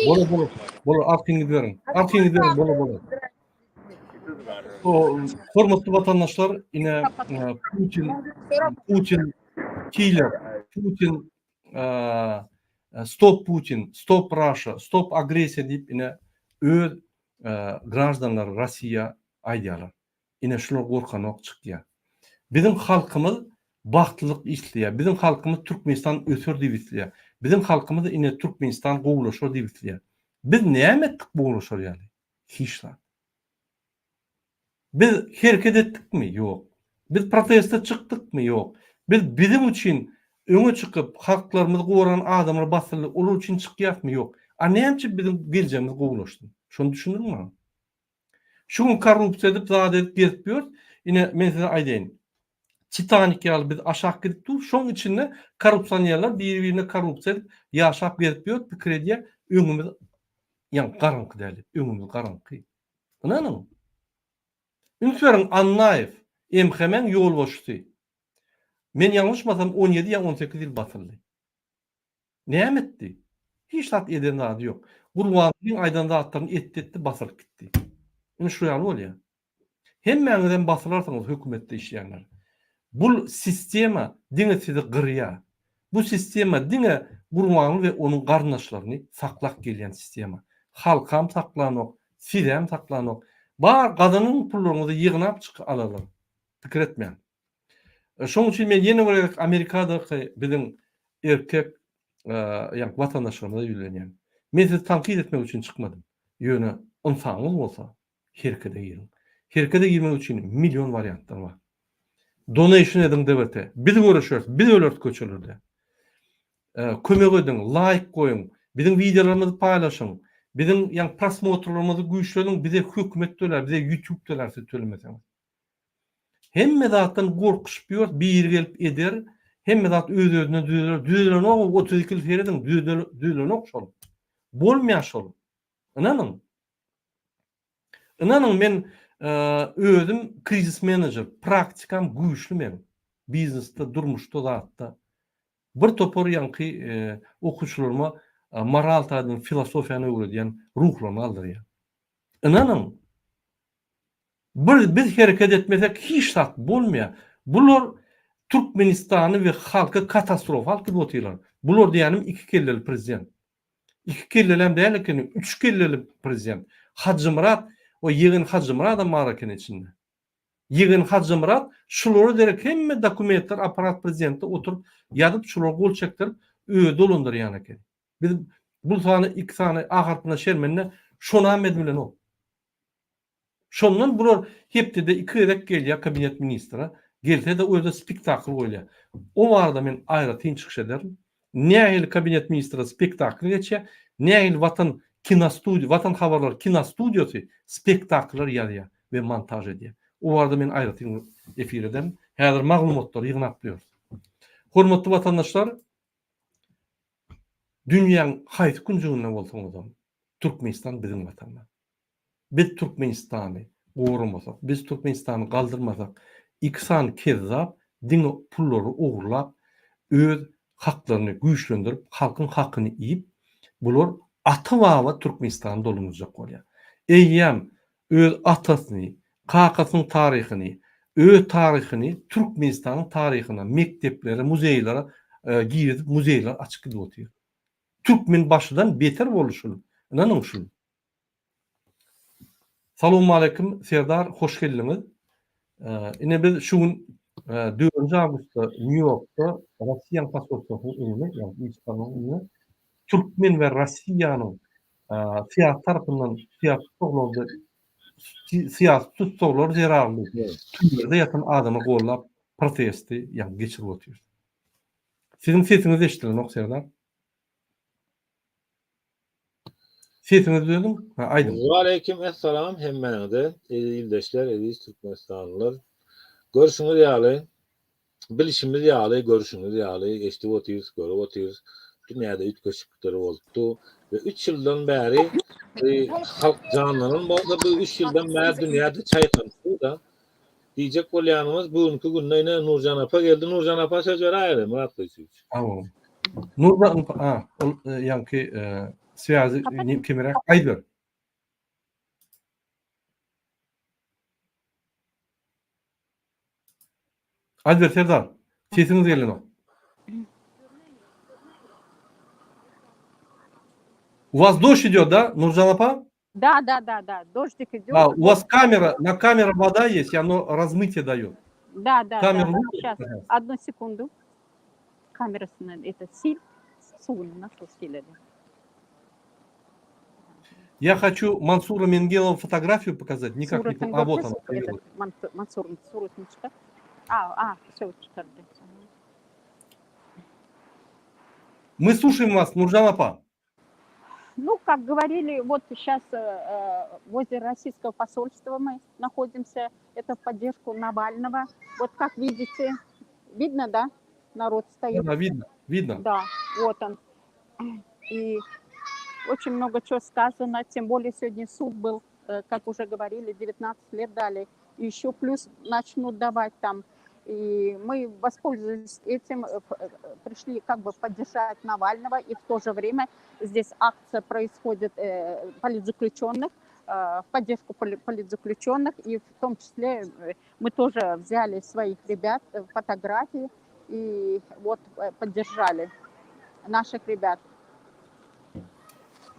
Bolar bolar. Bolar artyňyzy beriň. Artyňyzy beriň bolar bolar. It doesn't matter. O, hormatly watandaşlar, ine e, Putin Putin killer, Putin e, stop Putin, stop Russia, stop agressiýa diýip ine öz e, graždanlary Russiýa aýdýarlar. Ine şular gorkanok çykýar. Biziň halkymyz bagtlylyk isleýär. Biziň halkymyz Türkmenistan öser diýip isleýär. Biziň halkymyz ine Türkmenistan gowulaşar diýip isleýär. Biz näme etdik gowulaşar ýaly? Hiç zat. Biz hereket etdikmi? Ýok. Biz proteste çykdykmy? Ýok. Biz biziň üçin öňe çykyp halklarymyzy goran adamlar basyldy, olar üçin çykýasmy? Ýok. A näme üçin biziň geljegimiz gowulaşsyn? Şony düşündiriň maňa. Şu gün korrupsiýa edip, zat edip gezip ýörüs. Ine, men size aýdaýyn. Titanik ýaly biz aşak gidip dur. Şoň içinde korrupsionerler biri-birine korrupsiýa edip, ýaşap gezip ýör, pikir edýär, öňümiz ýa garaňky däl diýip, öňümiz garaňky. Ynanyň. Üns beriň, Annaýew, MHM-iň ýolbaşçysy. Men ýalňyşmasam 17 ýa 18 ýyl basyldy. Näme etdi? Hiç zat eden zady ýok. Gurbangulyň aýdan zatlaryny etdi etdi basyryp gitdi. Ine şu ýaly bolýar. Hemmäňizem basylarsyňyz hökümetde işleýänler. Bul sistema diňe sizi gyrýar. Bu sistema diňe Gurbanguly we onuň garyndaşlaryny saklap gelýän sistema. Halkam saklanok, sizem saklanok. Bar gazanan pullaryňyzy ýygnap çyk alalar. Pikir etmäň. Şonuň üçin men ýene bir gezek Amerikadaky biziň erkek ýa watandaşlarymyza ýüzlenýän. Men sizi tankyt etmek üçin çykmadym. Ýöne ynsabyňyz bolsa Herkete giriň. Herkete girmek üçin million wariantlar bar. Donation ediň DWT. Biz göreşeris, biz öleris köçelerde. Kömek ediň, laýk goýuň, biziň wideolarymyzy paýlaşyň, biziň ýa prosmotrlarymyzy güýçleniň, bize hökümet tölär, bize YouTube tölär siz tölemeseňiz. Hemme zatdan gorkuşyp ýörüs, biri gelip eder, hemme zat öz-özünden düzeler. Düzelenok, 32 ýyl serediň, düzelenok şol. Bolmaýar şol. Ynanyň. Ynanyň men özüm krizis menejer, praktikam güýçli meň. Biznesde, durmuşda, zatda. Bir topar ýaňky okuwçylaryma moral taýdan filosofiýany öwredýän, ruhlaryny galdyrýan. Ynanyň. Bir biz hereket etmesek hiç zat bolmaýar. Bular Türkmenistany we halky katastrofa alyp gidip otyrlar. Bular diýýänim iki kelleli prezident. Iki kellelem däl ekeni, üç kelleli prezident. Hajymyrat, o ýegen Hajymyradam bar ekeni içinde. Ýegen Hajymyrat şulara derek hemme dokumentler aparat prezidentde oturyp ýazyp şulara gol çekdirip özi dolandyrýan ekeni. Biz bul sany iki sany A harpyna şermende şonam edibilenok. Şondan bular hepdede iki gezek gelýär kabinet ministre, gelse-de o ýerde spektakl goýulýar. O barada men aýratyn çykyş ederin. Nähili kabinet ministre spektakl geçýär, nähili Watan kinostudiýa, Watan habarlary kinostudiýasy spektakllar ýazýar we montaž edýär. O barada men aýratyn efir ederin. Häzir maglumatlary ýygnap ýörüs. Hormatly watandaşlar, dünýäň haýsy künjeginde bolsaňyzam, Türkmenistan biziň Watanymyz. Biz Türkmenistany goramasak, biz Türkmenistany galdyrmasak, iki sany kezzap diňe pullary ogurlap, öz haklaryny güýçlendirip, halkyň hakyny iýip, bular ata-baba Türkmenistany dolandyrjak bolýar. Eýýäm öz atasyny, kakasynyň taryhyny, öz taryhyny Türkmenistanyň taryhyna, mekdeplere, muzeýlere girizip, muzeýler açyp gidip otyr. Türkmenbaşydan beter boldy şul. Ynanyň şul. Salowmaleýkim Serdar hoş geldiňiz. Ine biz şu gün 4 awgustda Nýu-Ýorkda Russiýanyň posolstwasynyň öňünde, ýagny ilçihanasynyň öňünde türkmen we Russiýanyň syýasy tarapyndan syýasy tussaglarda syýasy tussaglar zerarly türmelerde ýatan adamy gollap protesti ýagny geçirip otyrys. Siziň sesiňiz eşidilenok Serdar. Sesiňizi düzediň. Ha, aýdyň. Waleýkim essalam hemmäňize eziz ildeşler, eziz Türkmenistanlylar. Görşüňiz ýaly, bilşimiz ýaly, görşüňiz ýaly, eşidip otyrys, görüp otyrys. Dünýäde üýtgeşiklikler bolupdy we üç ýyldan bäri halk janlanan bolsa, bu üç ýyldan bäri dünýäde çaýkanypdyr-da. Diýjek bolýanymyz bu günki günde ine Nurjan apa geldi. Nurjan apa söz beräýeli Myrat Gylyçowiç. Sag boluň. Nurjan apa, a, ol ýaňky swýazy kemiräk aýdyber. Aýdyber Serdar. Sesiňiz gelenok. U вас дождь идет, да, Nurjan apa? Да, да, да, да, дождик идет. А, у вас камера, на камера вода есть, и оно размытие дает. Да, да, Камеру да. выключи, Сейчас, пожалуйста. одну секунду. Камерасына это sil, suwuny nasıl siledi? Я хочу Мансура Менгелова фотографию показать. Никак не... Suratyn А, вот она görkezip, появилась. этот, Mansur'un suratyny çykar. A, a, все, çykardy. Мы слушаем вас, Нуржан Апа. Ну, как говорили, вот сейчас э, э, возле российского посольства мы находимся. Это в поддержку Навального. Вот как видите, видно, да? Народ стоит. Да, видно, видно. Да, вот он. И очень много чего сказано, тем более сегодня суд был, э, как уже говорили, 19 лет дали. И еще плюс начнут давать там. И мы воспользовались этим, э, э, пришли как бы поддержать Навального, и в то же время здесь акция происходит э, политзаключенных, в поддержку политзаключенных, и в том числе мы тоже взяли своих ребят, фотографии, и вот поддержали наших ребят.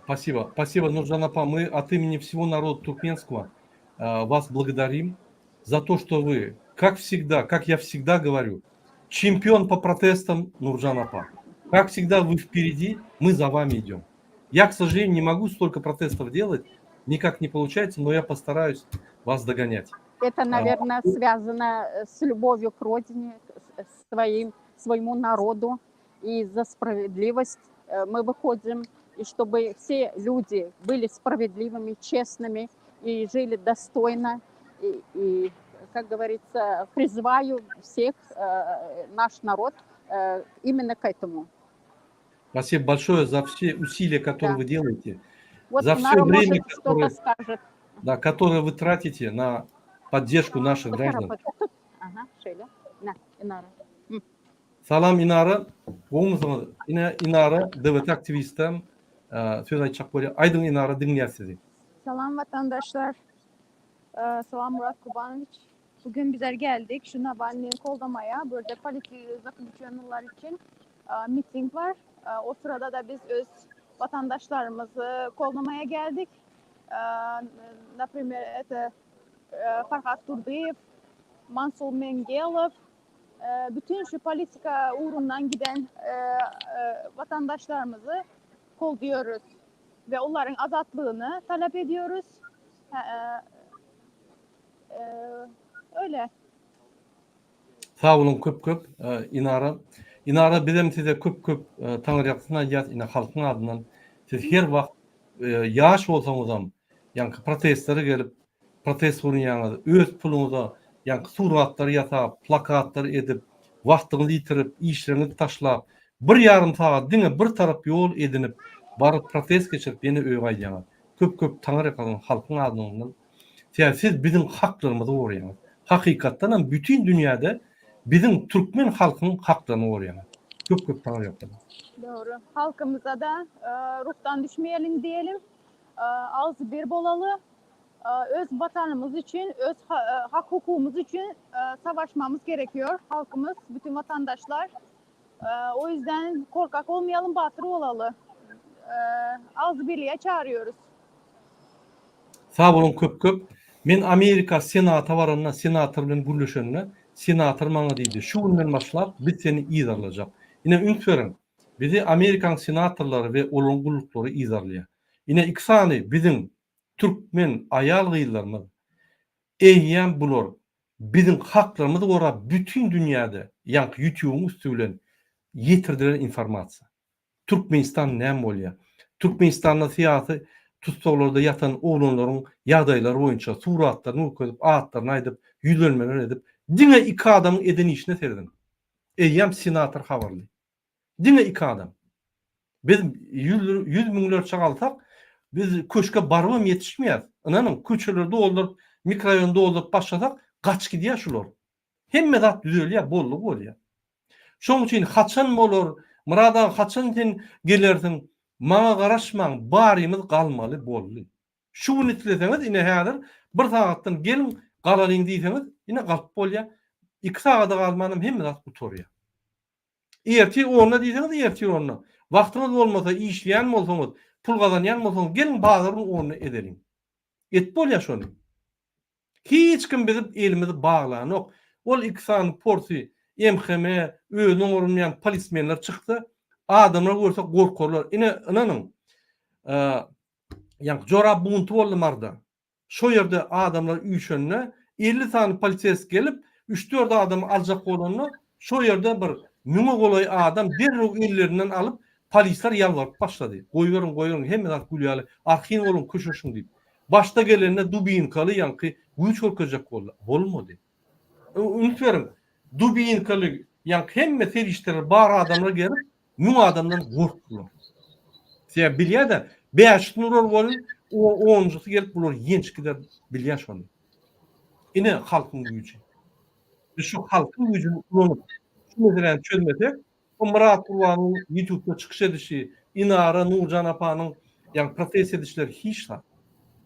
Спасибо. Спасибо, Нуржан Апа. Мы от имени всего народа туркменского вас благодарим за то, что вы, как всегда, как я всегда говорю, чемпион по протестам Нуржан Апа. Как всегда, вы впереди, мы за вами идем. Я, к сожалению, не могу столько протестов делать, никак не получается, но я постараюсь вас догонять. Это, наверное, связано с любовью к родине, к своим, своему народу и за справедливость э, мы выходим, и чтобы все люди были справедливыми, честными и жили достойно. И, и как говорится, призываю всех, э, наш народ, э, именно к этому. Спасибо большое за все усилия, которые Да. вы делаете, Вот за все Нара, время, может, что-то которое, скажет. да, которое вы тратите на поддержку наших граждан. Ага, Шейла. На, Инара. Salam Inara, gowumysyňyz? Ine Inara DWT aktiwistem söz aýtjak bolýar. Aýdyň Inara diňleýäs sizi. Salam vatandaşlar. Ee, Salam Murat Kurbanoviç. Bugün bizler geldik şu Navalny'yi kollamaya. Burada politik zakljuçenler için e, miting var. E, o sırada da biz öz vatandaşlarımızı kollamaya geldik. E, Например, это e, Farhat Durduyev, Mansur Mengelov, e, bütün şu politika uğrundan giden e, e, vatandaşlarımızı kolluyoruz ve onların azatlığını talep ediyoruz. E, e, öyle. Sag boluň köp köp Inara. Inara bizem size köp köp taňryýalkasyn aýdýas ine halkyň adyndan. Siz her wagt ýaş bolsaňyzam ýaňky protestlere gelip protest gurnaýaňyz, öz puluňyza ýaňky suratlary ýasap, plakatlar edip, wagtyňyzy ýitirip, işleriňizi taşlap, bir ýarym sagat diňe bir tarap ýol edinip baryp protest geçirip ýene öýe gaýdýaňyz. Köp köp taňryýalkasyn halkyň adyndan Sebäbi siz biziň haklarymyzy goraýaňyz. Hakykatdan hem bütin dünýäde biziň türkmen halkynyň haklaryny goraýaňyz. Köp köp taňryýalkasyn. Doğru. Halkımıza da e, ruhtan düşmeyelim diyelim. E, ağzı bir bolalı. E, öz vatanımız için, öz ha, e, hak hukukumuz için e, savaşmamız gerekiyor. Halkımız, bütün vatandaşlar. E, o yüzden korkak olmayalım, batır olalı. E, ağzı birliğe çağırıyoruz. Sag boluň köp köp. Men Amerika senata baranda senator bilen gürleşende senator maňa diýdi şu günden başlap biz seni yzarlajak. Ine üns beriň bizi Amerikaň senatorlary we olaryň gulluklary yzarlaýar. Ine iki sany biziň türkmen aýal gyzlarymyz eýýäm bular biziň haklarymyzy gorap bütin dünýäde ýaňky ýutubyň üsti bilen ýetirdiler informasiýa. Türkmenistan näme bolýar? Türkmenistanda syýasy tussaglarda ýatan oglanlaryň ýagdaýlary boýunça suratlaryny görkezip, atlaryny aýdyp, ýüzlenmeler edip, diňe iki adamyň eden işine serediň. Eýýäm senator habarly. Diňe iki adam. Biz ýüz müňlerçe galsak, biz köşke barybam ýetişmeýäris. Ynanyň, köçeleri dolduryp, mikroraýony dolduryp başlasak, gaçyp gidýär şular. Hemme zat düzelýär, boldugy bolýar. Şoň üçin haçan bolar, Myrat aga haçan sen gelersiň, maňa garaşmaň, barymyz galmaly boldy. Şu gün isleseňiz ine häzir bir sagatdan geliň galalyň diýseňiz ine galyp bolýar. Iki sagada galmanam hemme zat gutarýar. Ertir onda diýseňiz ertir onda. Wagtyňyz bolmasa işleýän bolsaňyz, pul gazanýan bolsaňyz geliň bazar gün onda edeliň. Edip bolýar şony. Hiç kim bizi elimizi baglanok. Ol iki sany porsy MHM özüne oňarylmaýan polismenler çyksa adamlar görse gorkarlar. Ine ynanyň ýaňky jorap bunty boldy Maryda. Şo ýerde adamlar üýşende 50 sany poliseski gelip üç-dört adamy aljak bolanda şo ýerde bir müňe golaý adam derrew ellerinden alyp polisler ýalbaryp başlady. Goýberiň goýberiň hemme zat gül ýaly arkaýyn boluň köşeşiň diýip. Başda gelende dubinkaly ýaňky güýç görkezjek boldy. Bolmady. Üns beriň, dubinkaly ýaňky hemme serişdeleri bar adamlar gelip, müň adamdan gorkdular. Sebäbi bilýär-de, bäşisini urar welin, onunjysy gelip bulary ýençip gider, bilýär şony. Ine halkyň güýji. Biz şu halkyň güýjüni ulanyp, şu meseläni çözmesek, bu Myrat Gurbanyň ýutubda çykyş edişi, Inara, Nurjan apanyň ýagny protest edişleri hiç zat.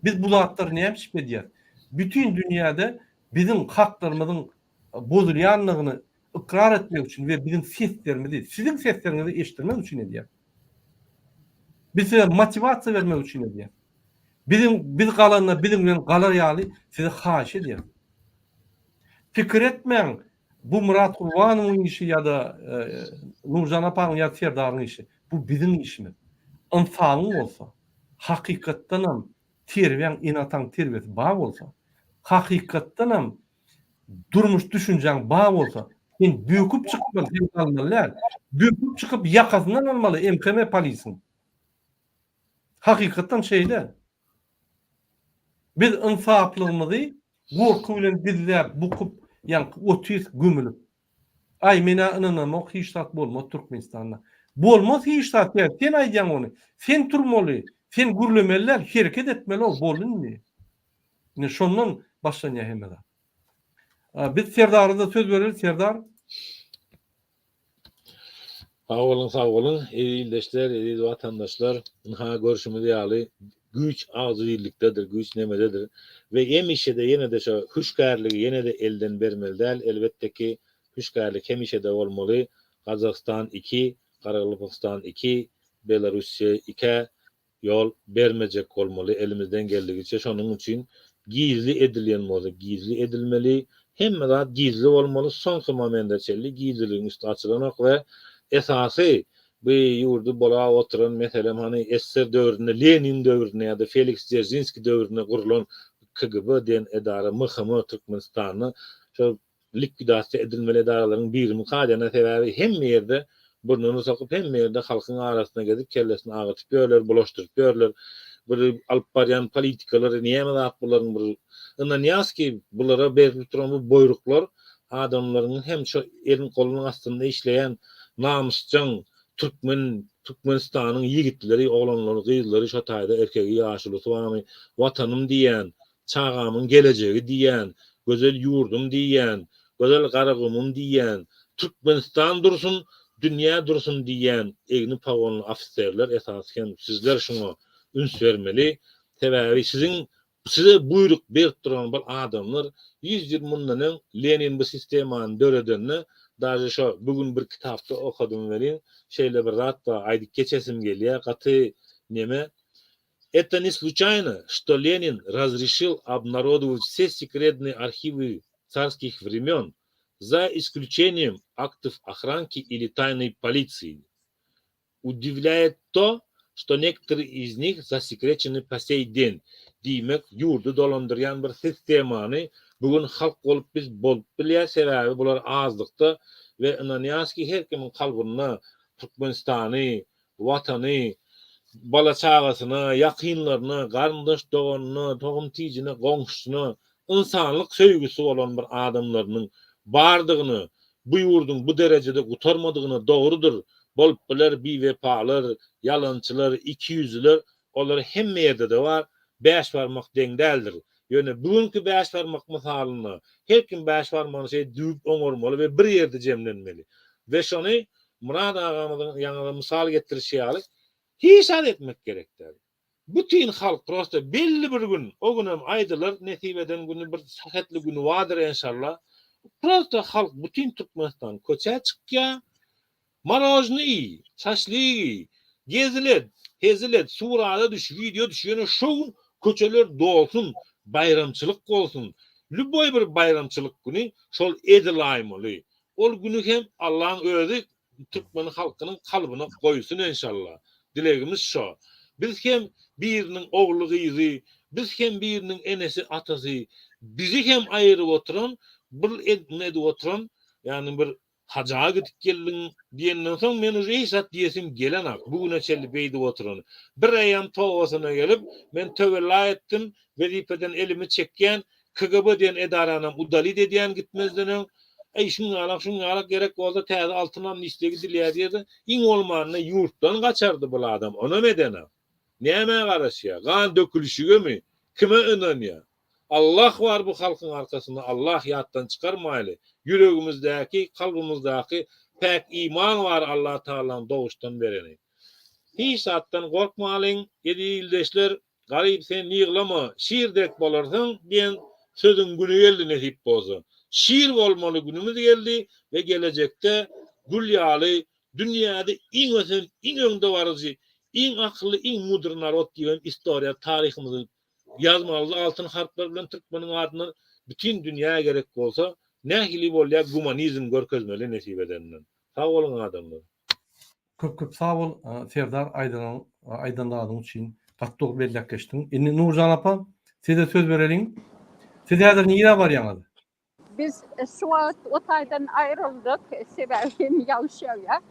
Biz bu zatlary näme üçin edýäris? Bütin dünýäde biziň haklarymyzyň bozulýandygyny ykrar etmek üçin we biziň seslerimizi, siziň sesleriňizi eşitdirmek üçin edýäris. Biz size motiwasiýa bermek üçin edýäris. Biziň biz galanda biziň bilen galar ýaly size haýyş edýäris. Pikir etmäň, bu Myrat Gurbanowyň işi ýa-da Nurjan apanyň ýa Serdaryň işi. Bu biziň işimiz. Ynsabyň bolsa, hakykatdanam terbiýäň ene-ataň terbiýesi bar bolsa, hakykatdanam durmuş düşünjäň bar bolsa, sen böküp çykmaly, sen galmaly däl. Böküp çykyp ýakasyndan almaly MHM polisiň. Hakykatdan şeýle. Biz ynsaplygymyzy gorky bilen gizläp, bukup, ýaňky otyrys gömülip. Aý menä ynanamok hiç zat bolmaz Türkmenistanda. Bolmaz hiç zat ýa sen aýdýaň ony. Sen turmaly, sen gürlemeli däl, hereket etmeli ol boldy indi. Ine şondan başlanýar hemme zat. Biz Serdara-da söz bereli Serdar. Sag boluň sag boluň eziz ildeşler eziz watandaşlar ynha görşümiz ýaly güýç agzybirlikdedir güýç nemededir we hemişede ýenede şo hüşgärligi ýenede elden bermeli däl elbetdeki hüşgärlik hemişede bolmaly Gazagystan iki Garagalpagystan iki Belarussiýa ikä ýol bermejek bolmaly elimizden geldigiçe şonuň üçin gizli edilýän bolsa gizli edilmeli hemme zat gizli bolmaly soňky momende çenli gizliligiň üsti açylanok we esasy bu ýurdy bolap oturan meselem hany ssr döwründe Lenin döwründe ýa-da Feliks Dzeržinskiý döwründe gurlan KGB diýen edara MHM Türkmenistanda şol likwidasiýa edilmeli edaralaryň birimika diýene sebäbi hemme ýerde burnuny sokup hemme ýerde halkyň arasynda gezip kellesini agyrtyp ýörler bulaşdyryp ýörler bir alyp barýan politikalary näme zat bularyň bir ynanýas ki bulara berilip duran bu boýruklar adamlaryň hem şo elin golunyň astynda işleýän namysjaň türkmen Türkmenistanyň ýigitleri oglanlary gyzlary şo taýda erkegi ýaşulusy barmy watanym diýýän Çagamyň gelejegi diýýän, gözel ýurdum diýýän, gözel Garagumum diýýän, Türkmenistan dursun, dünýä dursun diýýän egni pagonly ofiserler esasy hem sizler şuňa üns bermeli. Sebäbi siziň size buýruk berip duran bir adamlar ýüz ýyl mundan öň Lenin bu sistemany döredende daže şo bu gün bir kitapda okadym welin şeýle bir zat bar aýdyp geçesim gelýär gaty neme Это не случайно, что Ленин разрешил обнародовать все секретные архивы царских времен, за исключением актов охранки или тайной полиции. Удивляет то, что некоторые из них засекречены по сей день. Diýmek, ýurdy dolandyrýan bir sistemany bu gün halk bolup biz bolup bilýäs, sebäbi bular azlykda we ynanýas ki her kimiň kalbynda Türkmenistany, Watany, bala-çagasyna, ýakynlaryna, garyndaş-doganyna, tohum-tijine, goňşusyna ynsanlyk söýgüsi bolan bir adamlarynyň bardygyny, bu ýurduň bu derejede gutarmadygyna dogrudyr, bolup biler biwepalar, ýalançylar, ikiýüzlüler, olar hemme ýerde-de bar, bäş barmak deň däldir. Ýöne bu günki bäş barmak mysalynda her kim bäş barmagyny şeýdip düwüp oňarmaly we bir ýerde jemlenmeli we şony Myrat agamyzyň ýaňy mysal getirişi ýaly, hiç zat etmek gerek däl. Bütin halk prosta belli bir gün, o günem aýdylar, nesip eden güni bir sähetli güni bardyr enşalla. Prosta halk bütin Türkmenistan köçä çykýar, Marožny iý, şaşlik iý, gezil et, hezil et, surada düş, wideo düş, ýöne şo gün köçeler dolsun, baýramçylyk bolsun. Lýuboý bir baýramçylyk güni şol edilaýmaly. Ol güni hem Allaň özi türkmen halkynyň kalbyna goýsun enşalla. Dilegimiz şo. Biz hem biriniň ogly gyzy, biz hem biriniň enesi atasy, bizi hem aýyryp oturan bir edip oturan ýagny bir haja gidip geldiň diýenden soň men uje hiç zat diýesim gelenak bu güne çenli beýdip oturany. Bir eýýäm tobasyna gelip men töwella etdim wezipeden elimi çekýän KGB diýen edaranam udalit edýän gitmezden öň, Eý, şuňňalak, şuňňalak gerek bolsa täze altyn amnistiýa gidilýär diýerdi. Iň bolmanda ýurtdan gaçardy bul adam, onam edenok. Nämä garaşýar? Gan dökülişigemi? Kime ynanýar? Allah bar bu halkyň arkasynda Allah ýatdan çykarmaýly. Ýüregimizdäki, kalbymyzdaky päk iman bar Allah Tagalaň doguşdan bereni. Hiç zatdan gorkmalyň eziz ildeşler Garyp sen ýyglama şir dek bolarsyň diýen sözüň güni geldi nesip bolsa. Şir bolmaly günümiz geldi we gelejekde gül ýaly dünýäde iň ösen iň öňde baryjy iň akylly iň mudr narod diýibem istoriýa taryhymyzy ýazmalydy altyn harplar bilen türkmeniň adyndan bütin dünýä gerek bolsa nähili bolýa gumanizm görkezmeli nesip edenden. Sag boluň adamlar. Köp köp sag bol Serdar aýdanyň aýdan zadyň üçin gaty dogry belläp geçdiň. Indi Nurjan apa size söz bereliň. Siz häzir nirä barýaňyz? Biz şu wagt o taýdan aýryldyk, sebäbi hem ýagyş ýagýar.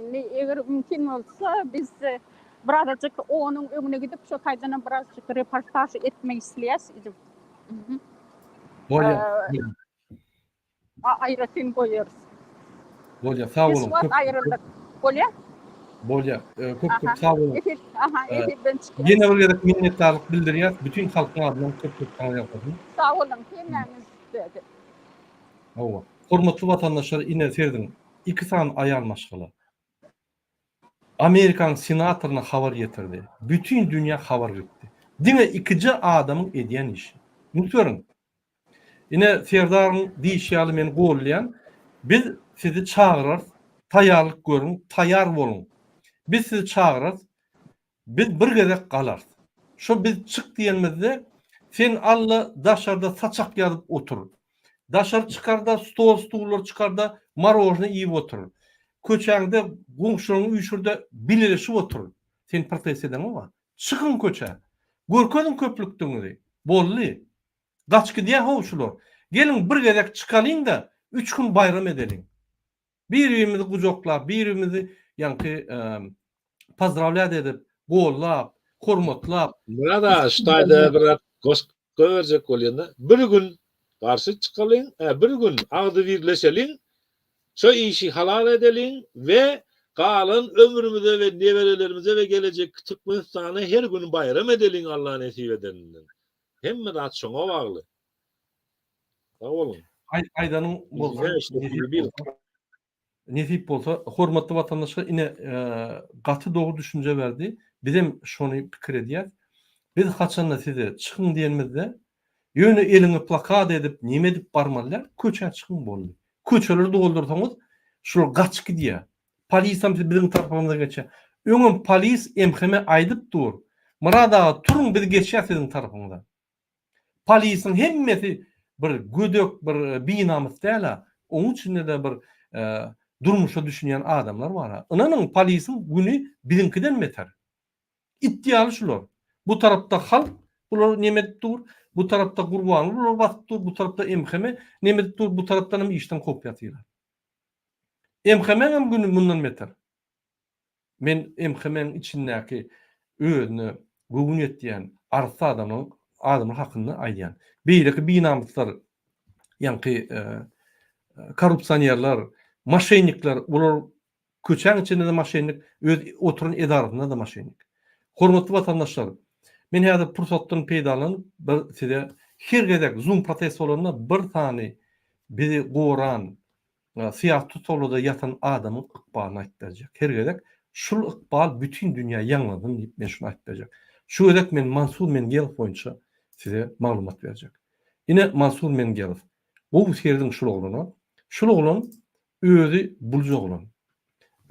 Indi eger mümkin bolsa biz birazajyk onuň öňüne gidip şo taýdanam birazajyk reportaž etmek isleýäs. Bolýar. Aýratyn goýarys. Bolýar, sag boluň. Biz aýryldyk. Bolýar? Bolýar. Köp köp sag boluň. Efir, aha, efirden çykýas. Ýene bir gezek minnetdarlyk bildirýäs. Bütin halkyň adyndan köp köp saňa ýalkasyn. Sag boluň, hemmäňiz. Hawa. Hormatly watandaşlar, ine serediň, iki sany aýal maşgala. Amerikanyň senatoryna habar ýetirdi. Bütin dünýä habar gitdi. Diňe ikije adamyň edýän işi. Üns beriň. Ine Serdaryň diýişi ýaly men gollaýan. Biz sizi çagyrarys. Taýýarlyk görüň, taýýar boluň. Biz sizi çagyrarys. Biz bir gezek galarys. Şo biz çyk diýenimizde sen alla daşarda saçak ýazyp otur. Daşary çykarda stol stullar çykarda marožny iýip otur. Köçäňde goňşularyňy üýşürde bileleşip otur. Sen protest edeňoga. Çykyň köçä. Görkeziň köplükdigiňizi. Boldy. Gaç gidýä how şular. Geliň bir gezek çykalyň-da üç gün baýram edeliň. Bir-birimizi gujaklap, bir-birimizi ýaňky pozdrawlýat edip, gollap, hormatlap. Myrat aga şu taýda bir zat goşup goýberjek bolýan-da. Bir gün garşy çykalyň, bir gün agzybirleşeliň, şo işi halal edeliň we galan ömrümize we neberelerimize we gelejekki Türkmenistana her gün baýram edeliň Allah nesip edeninden. Hemme zat şoňa bagly. Sag boluň. Aýdanyň bolsun. Nesip bolsa, hormatly watandaşlar ine gaty dogry düşünje berdi. Bizem şony pikir edýäs. Biz haçanda size çykyň diýenimizde, ýöne eliňe plakat edip, neme edip barmaly däl, köçä çykyň boldy. Köçeleri doldursaňyz, şular gaçyp gidýär. Polisam biziň tarapymyza geçýär. Öňem polis MHM aýdyp dur. Myrat aga turuň biz geçýäs siziň tarapyňyza. Polisiň hemmesi bir gödek bir binamys däl-a. Oň içinde-de bir durmuşa düşünýän adamlar bar-a. Ynanyň polisiň güni biziňkiden beter. It ýaly şular. Bu tarapda halk bular neme edip dur, bu tarapda Gurbanguly bulary basyp dur, bu tarapda MHM neme edip dur, bu tarapdanam işden kowup ýatyrlar. MHM-iň güni mundan beter. Men MHM-iň içindäki özüne göwün ýetýän arassa adamlaryň adamlar hakynda aýdýan. Beýleki binamyslar, ýaňky korrupsionerler, moşennikler, olar köçäň içinde-de moşennik, öz oturan edarasynda-da moşennik. Hormatly watandaşlar, men häzir pursatdan peýdalanyp bir size her gezek Zoom protest bolanda bir sany bizi goran, Syýasy tussaglarda ýatan adamyň ykbalyny aýtyp berjek. Her gezek şul ykbal bütin dünýä ýaňlansyn diýip men şuny aýtyp berjek. Şu gezek men Mansur Mengelow boýunça size maglumat berjek. Ine Mansur Mengelow. Gowy serediň şul oglana. Şul oglan özi bulja oglan.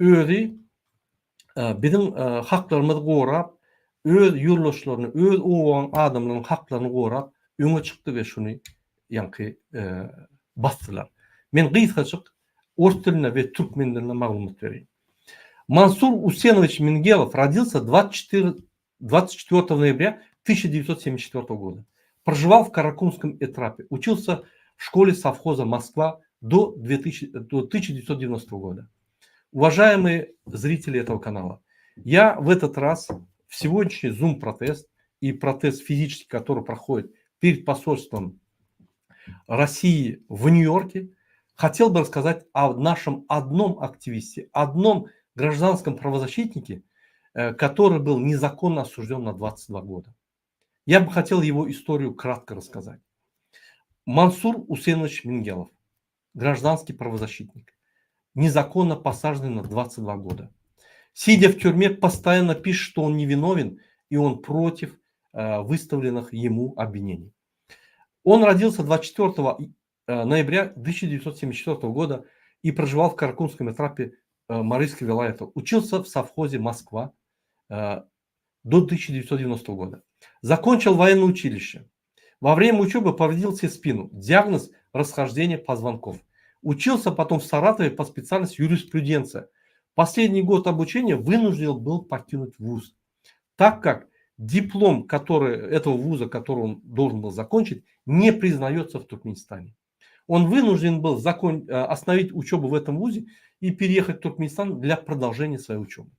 Özi biziň haklarymyzy gorap, öz ýoldaşlaryny, öz obaň adamlarynyň haklaryny gorap öňe çykdy we şuny ýaňky basdylar. Men gysgajyk ors dilinde we türkmen dilinde maglumat bereýin. Mansur Usenowiç Mingelow rodился 24 24 ноября 1974 года. Проживал в Каракумском этрапе. Учился в школе совхоза Москва до, 2000, до 1990 года. Уважаемые зрители этого канала, я в этот раз в сегодняшний Zoom-протест и протест физический, который проходит перед посольством России в Нью-Йорке, хотел бы рассказать о нашем одном активисте, одном гражданском правозащитнике, э, который был незаконно осужден на 22 года. Я бы хотел его историю кратко рассказать. Мансур Усенович Мингелов, гражданский правозащитник, незаконно посаженный на 22 года. Сидя в тюрьме, постоянно пишет, что он невиновен и он против э, выставленных ему обвинений. Он родился 24 э, ноября 1974 года и проживал в Каракумском этрапе э, Марыйского вилаята. Учился в совхозе Москва до 1990 года. Закончил военное училище. Во время учебы повредил себе спину. Диагноз – расхождение позвонков. Учился потом в Саратове по специальности юриспруденция. Последний год обучения вынужден был покинуть вуз, так как диплом который, этого вуза, который он должен был закончить, не признается в Туркменистане. Он вынужден был закон, э, остановить учебу в этом вузе и переехать в Туркменистан для продолжения своей учебы.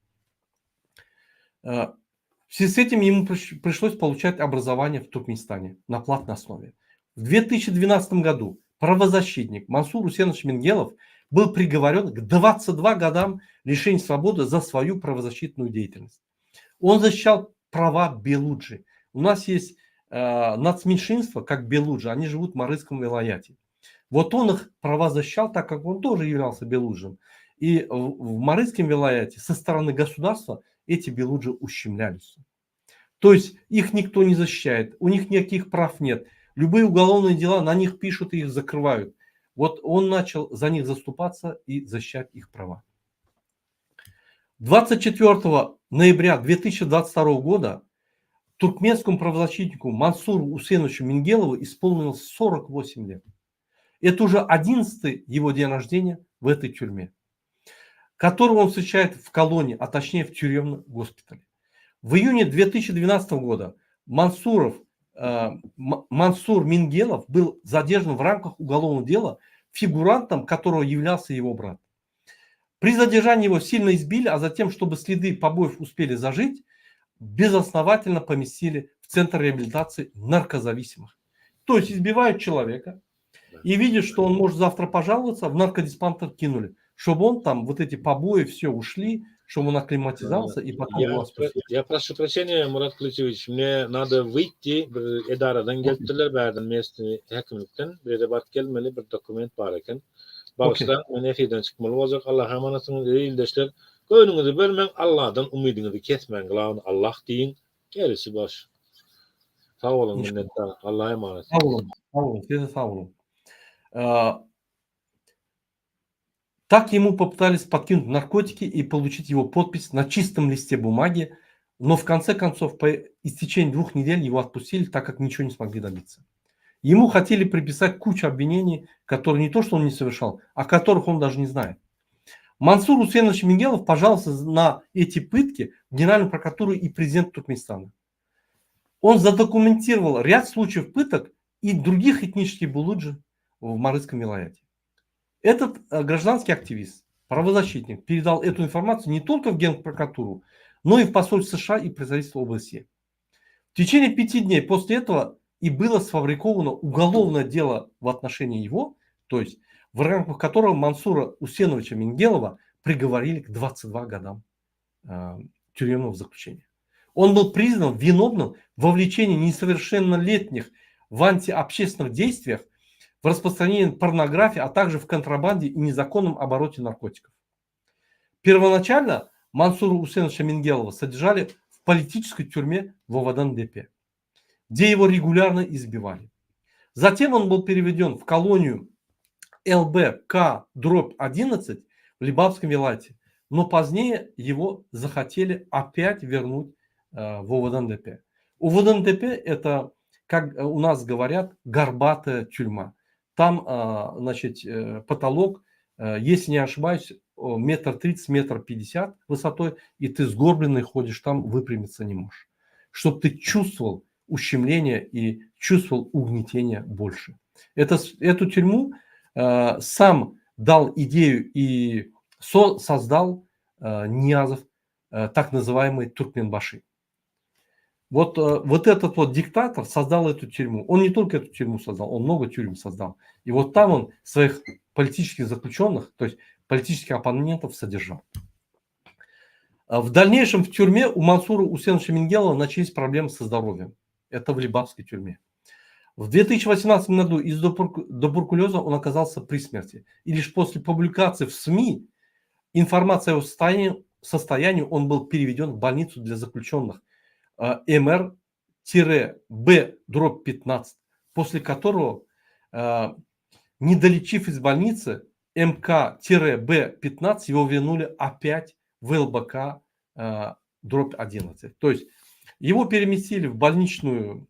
Э, в связи с этим ему пришлось получать образование в Туркменистане на платной основе. В 2012 году правозащитник Мансур Усенович Мингелов был приговорен к 22 годам лишения свободы за свою правозащитную деятельность. Он защищал права Белуджи. У нас есть э, нацменьшинство, как Белуджи, они живут в Марыйском вилаяте. Вот он их права защищал, так как он тоже являлся белуджем. И в, в Марыйском вилаяте со стороны государства эти белуджи ущемлялись. То есть их никто не защищает, у них никаких прав нет. Любые уголовные дела на них пишут и их закрывают. Вот он начал за них заступаться и защищать их права. 24 ноября 2022 года туркменскому правозащитнику Мансуру Усеновичу Мингелову исполнилось 48 лет. Это уже 11 его день рождения в этой тюрьме, которого он встречает в колонии, а точнее в тюремном госпитале. В июне 2012 года Мансуров, э, Мансур Мингелов был задержан в рамках уголовного дела, фигурантом которого являлся его брат. При задержании его сильно избили, а затем, чтобы следы побоев успели зажить, безосновательно поместили в Центр реабилитации наркозависимых. То есть избивают человека и видят, что он может завтра пожаловаться, в наркодиспансер кинули, чтобы он там, вот эти побои все ушли, чтобы он акклиматизался и потом Я, его отпустили. я прошу прощения, Мурат Кылычевич, мне надо выйти, bir edaradan gelipdirler, bärden местный häkimlikden, bir ýere baryp gelmeli, bir dokument bar eken. Bagyşlaň, men efirden çykmaly boljak. Allaha amanatsyňyz, eý ildeşler. Göwnüňizi bölmäň, Allahdan umydyňyzy kesmäň, glawny Allah diýiň, gerisi boş. Sag boluň, minnetdar. Allaha emanet. Sag boluň, sag boluň, size sag boluň. Так ему попытались подкинуть наркотики и получить его подпись на чистом листе бумаги, но в конце концов, по истечении двух недель его отпустили, так как ничего не смогли добиться. Ему хотели приписать кучу обвинений, которые не то, что он не совершал, а которых он даже не знает. Мансур Усенович Мингелов пожаловался на эти пытки в Генеральную прокуратуру и президент Туркменистана. Он задокументировал ряд случаев пыток и других этнических булуджи в Марыйском вилаяте. Этот э, гражданский активист, правозащитник, передал эту информацию не только в Генпрокуратуру, но и в посольство США и представительство ОБСЕ. В течение пяти дней после этого и было сфабриковано уголовное дело в отношении его, то есть в рамках которого Мансура Усеновича Мингелова приговорили к 22 годам э, тюремного заключения. Он был признан виновным в вовлечении несовершеннолетних в антиобщественных действиях, в распространении порнографии, а также в контрабанде и незаконном обороте наркотиков. Первоначально Мансура Усеновича Мингелова содержали в политической тюрьме в Овадан-Депе, где его регулярно избивали. Затем он был переведен в колонию ЛБК дробь 11 в Лебапском вилаяте, но позднее его захотели опять вернуть э, в Овадан-Депе. Овадан-Депе это, как у нас говорят, горбатая тюрьма. Там, э, значит, э, потолок, если не ошибаюсь, метр тридцать, метр пятьдесят высотой, и ты сгорбленный ходишь, там выпрямиться не можешь. Чтоб ты чувствовал ущемление и чувствовал угнетение больше. Это, эту тюрьму э, сам дал идею и со создал э, Ниязов, э, так называемый Туркменбаши. Вот, э, вот этот вот диктатор создал эту тюрьму. Он не только эту тюрьму создал, он много тюрем создал. И вот там он своих политических заключенных, то есть политических оппонентов содержал. В дальнейшем в тюрьме у Мансура Усеновича Мингелова начались проблемы со здоровьем. Это в Либавской тюрьме. В 2018 году из-за туберкулеза он оказался при смерти. И лишь после публикации в СМИ информация о его состоянии, состоянии он был переведен в больницу для заключенных э, МР-Б дробь 15, после которого, э, не долечив из больницы МК-Б15, его вернули опять в ЛБК э, дробь 11. То есть его переместили в больничную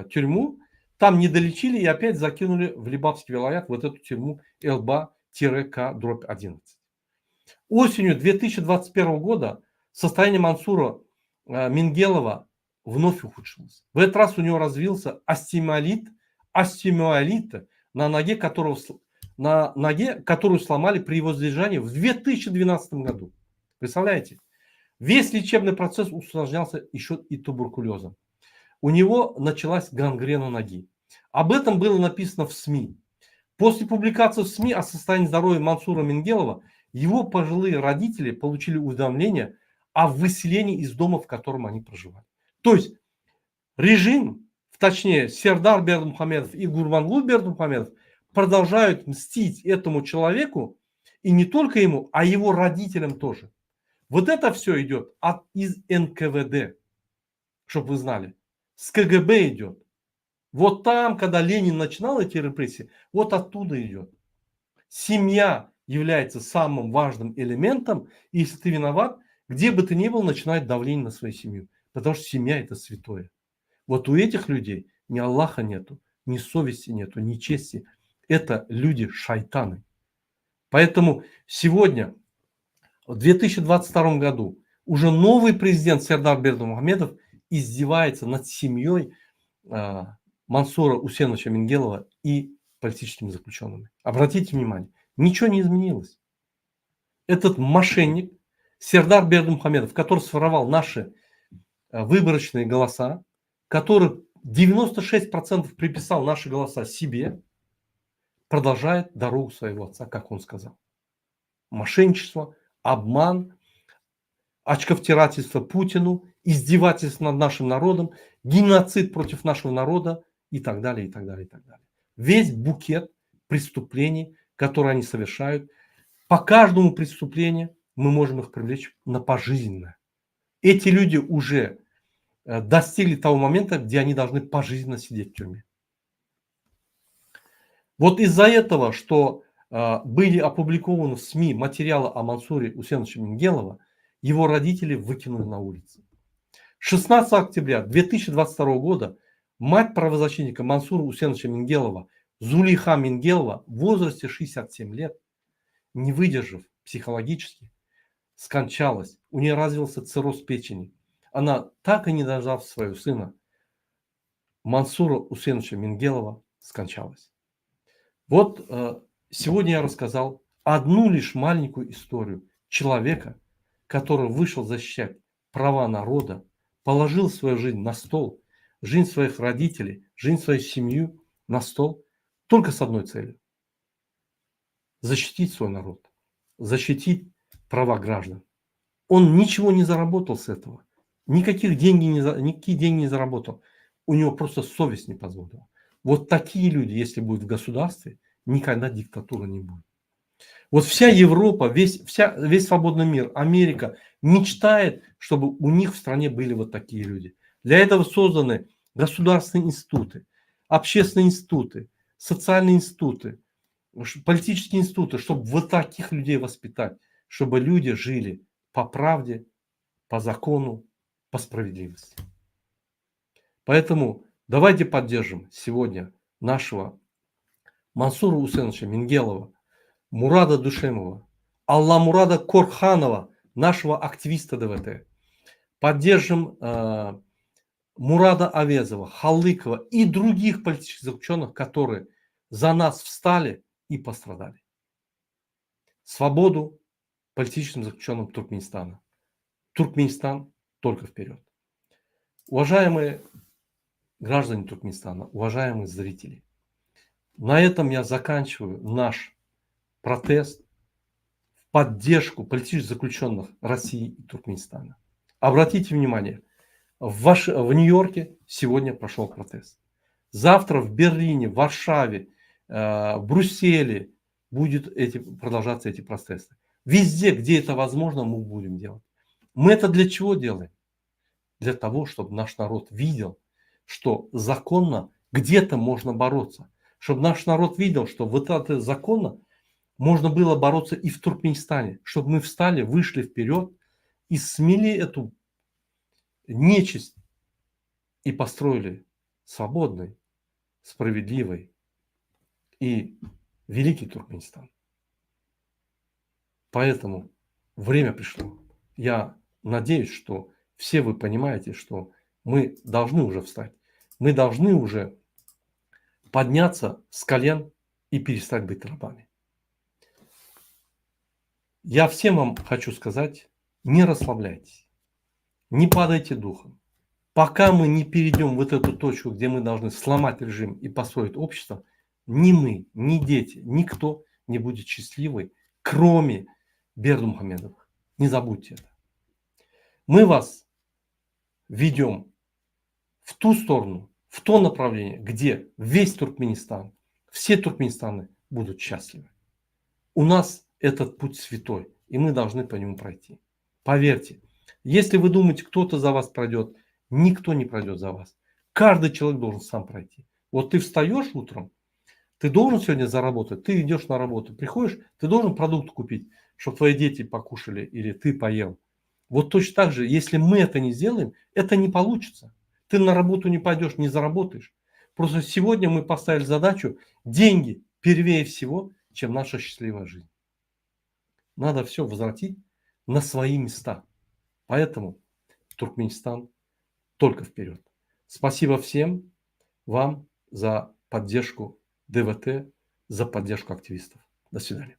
тюрьму, там не долечили и опять закинули в Либавский вилаят вот эту тюрьму ЛБ-К дробь 11. Осенью 2021 года состояние Мансура э, Мингелова вновь ухудшилось. В этот раз у него развился остеомиелит, остеомиелит на ноге, которого, на ноге, которую сломали при его задержании в 2012 году. Представляете? Весь лечебный процесс усложнялся еще и туберкулезом. У него началась гангрена ноги. Об этом было написано в СМИ. После публикации в СМИ о состоянии здоровья Мансура Мингелова его пожилые родители получили уведомление о выселении из дома, в котором они проживали. То есть режим, точнее Сердар Бердымухамедов и Гурбангулы Бердымухамедов продолжают мстить этому человеку, и не только ему, а его родителям тоже. Вот это все идет от, из НКВД, чтобы вы знали. С КГБ идет. Вот там, когда Ленин начинал эти репрессии, вот оттуда идет. Семья является самым важным элементом, и если ты виноват, где бы ты ни был, начинает давление на свою семью. Потому что семья это святое. Вот у этих людей ни Аллаха нету, ни совести нету, ни чести. Это люди шайтаны. Поэтому сегодня, в 2022 году, уже новый президент Сердар Бердымухамедов издевается над семьей э, Мансура Усеновича Мингелова и политическими заключенными. Обратите внимание, ничего не изменилось. Этот мошенник Сердар Бердымухамедов, который своровал наши э, выборочные голоса, который 96% приписал наши голоса себе, продолжает дорогу своего отца, как он сказал. Мошенничество, обман, очковтирательство Путину, издевательство над нашим народом, геноцид против нашего народа и так далее, и так далее, и так далее. Весь букет преступлений, которые они совершают, по каждому преступлению мы можем их привлечь на пожизненное. Эти люди уже э, достигли того момента, где они должны пожизненно сидеть в тюрьме. Вот из-за этого, что э, были опубликованы в СМИ материалы о Мансуре Усеновиче Мингелова, его родители выкинули на улицу. 16 октября 2022 года мать правозащитника Мансура Усеновича Мингелова Зулейха Мингелова в возрасте 67 лет, не выдержав психологически, скончалась. У нее развился цирроз печени. Она так и не дождав своего сына, Мансура Усеновича Мингелова, скончалась. Вот э, сегодня я рассказал одну лишь маленькую историю человека, который вышел защищать права народа, положил свою жизнь на стол, жизнь своих родителей, жизнь свою семью на стол, только с одной целью – защитить свой народ, защитить права граждан. Он ничего не заработал с этого, никаких деньги не, никакие деньги не заработал. У него просто совесть не позволила. Вот такие люди, если будут в государстве, никогда диктатуры не будет. Вот вся Европа, весь, вся, весь свободный мир, Америка мечтает, чтобы у них в стране были вот такие люди. Для этого созданы государственные институты, общественные институты, социальные институты, политические институты, чтобы вот таких людей воспитать, чтобы люди жили по правде, по закону, по справедливости. Поэтому давайте поддержим сегодня нашего Мансура Усеновича Мингелова, Мурада Душемова, Алламурада Корханова, нашего активиста ДВТ. Поддержим э, Мурада Авезова, Халыкова и других политических заключенных, которые за нас встали и пострадали. Свободу политическим заключенным Туркменистана. Туркменистан только вперед. Уважаемые граждане Туркменистана, уважаемые зрители, на этом я заканчиваю наш протест в поддержку политических заключенных России и Туркменистана. Обратите внимание, В, Ваш... в Нью-Йорке сегодня прошел протест. Завтра в Берлине, в Варшаве, э, в Брюсселе будут эти, продолжаться эти протесты. Везде, где это возможно, мы будем делать. Мы это для чего делаем? Для того, чтобы наш народ видел, что законно где-то можно бороться. Чтобы наш народ видел, что вот это законно можно было бороться и в Туркменистане. Чтобы мы встали, вышли вперед и смели эту нечисть и построили свободный, справедливый и великий Туркменистан. Поэтому время пришло. Я надеюсь, что все вы понимаете, что мы должны уже встать. Мы должны уже подняться с колен и перестать быть рабами. Я всем вам хочу сказать, не расслабляйтесь, не падайте духом. Пока мы не перейдем вот эту точку, где мы должны сломать режим и построить общество, ни мы, ни дети, никто не будет счастливый, кроме Бердымухамедовых. Не забудьте это. Мы вас ведем в ту сторону, в то направление, где весь Туркменистан, все туркменистаны будут счастливы. У нас этот путь святой, и мы должны по нему пройти. Поверьте, если вы думаете, кто-то за вас пройдет, никто не пройдет за вас. Каждый человек должен сам пройти. Вот ты встаешь утром, ты должен сегодня заработать, ты идешь на работу, приходишь, ты должен продукт купить, чтобы твои дети покушали или ты поел. Вот точно так же, если мы это не сделаем, это не получится. Ты на работу не пойдешь, не заработаешь. Просто сегодня мы поставили задачу деньги первее всего, чем наша счастливая жизнь. Надо все возвратить на свои места. Поэтому Туркменистан только вперед. Спасибо всем вам за поддержку ДВТ, за поддержку активистов. До свидания.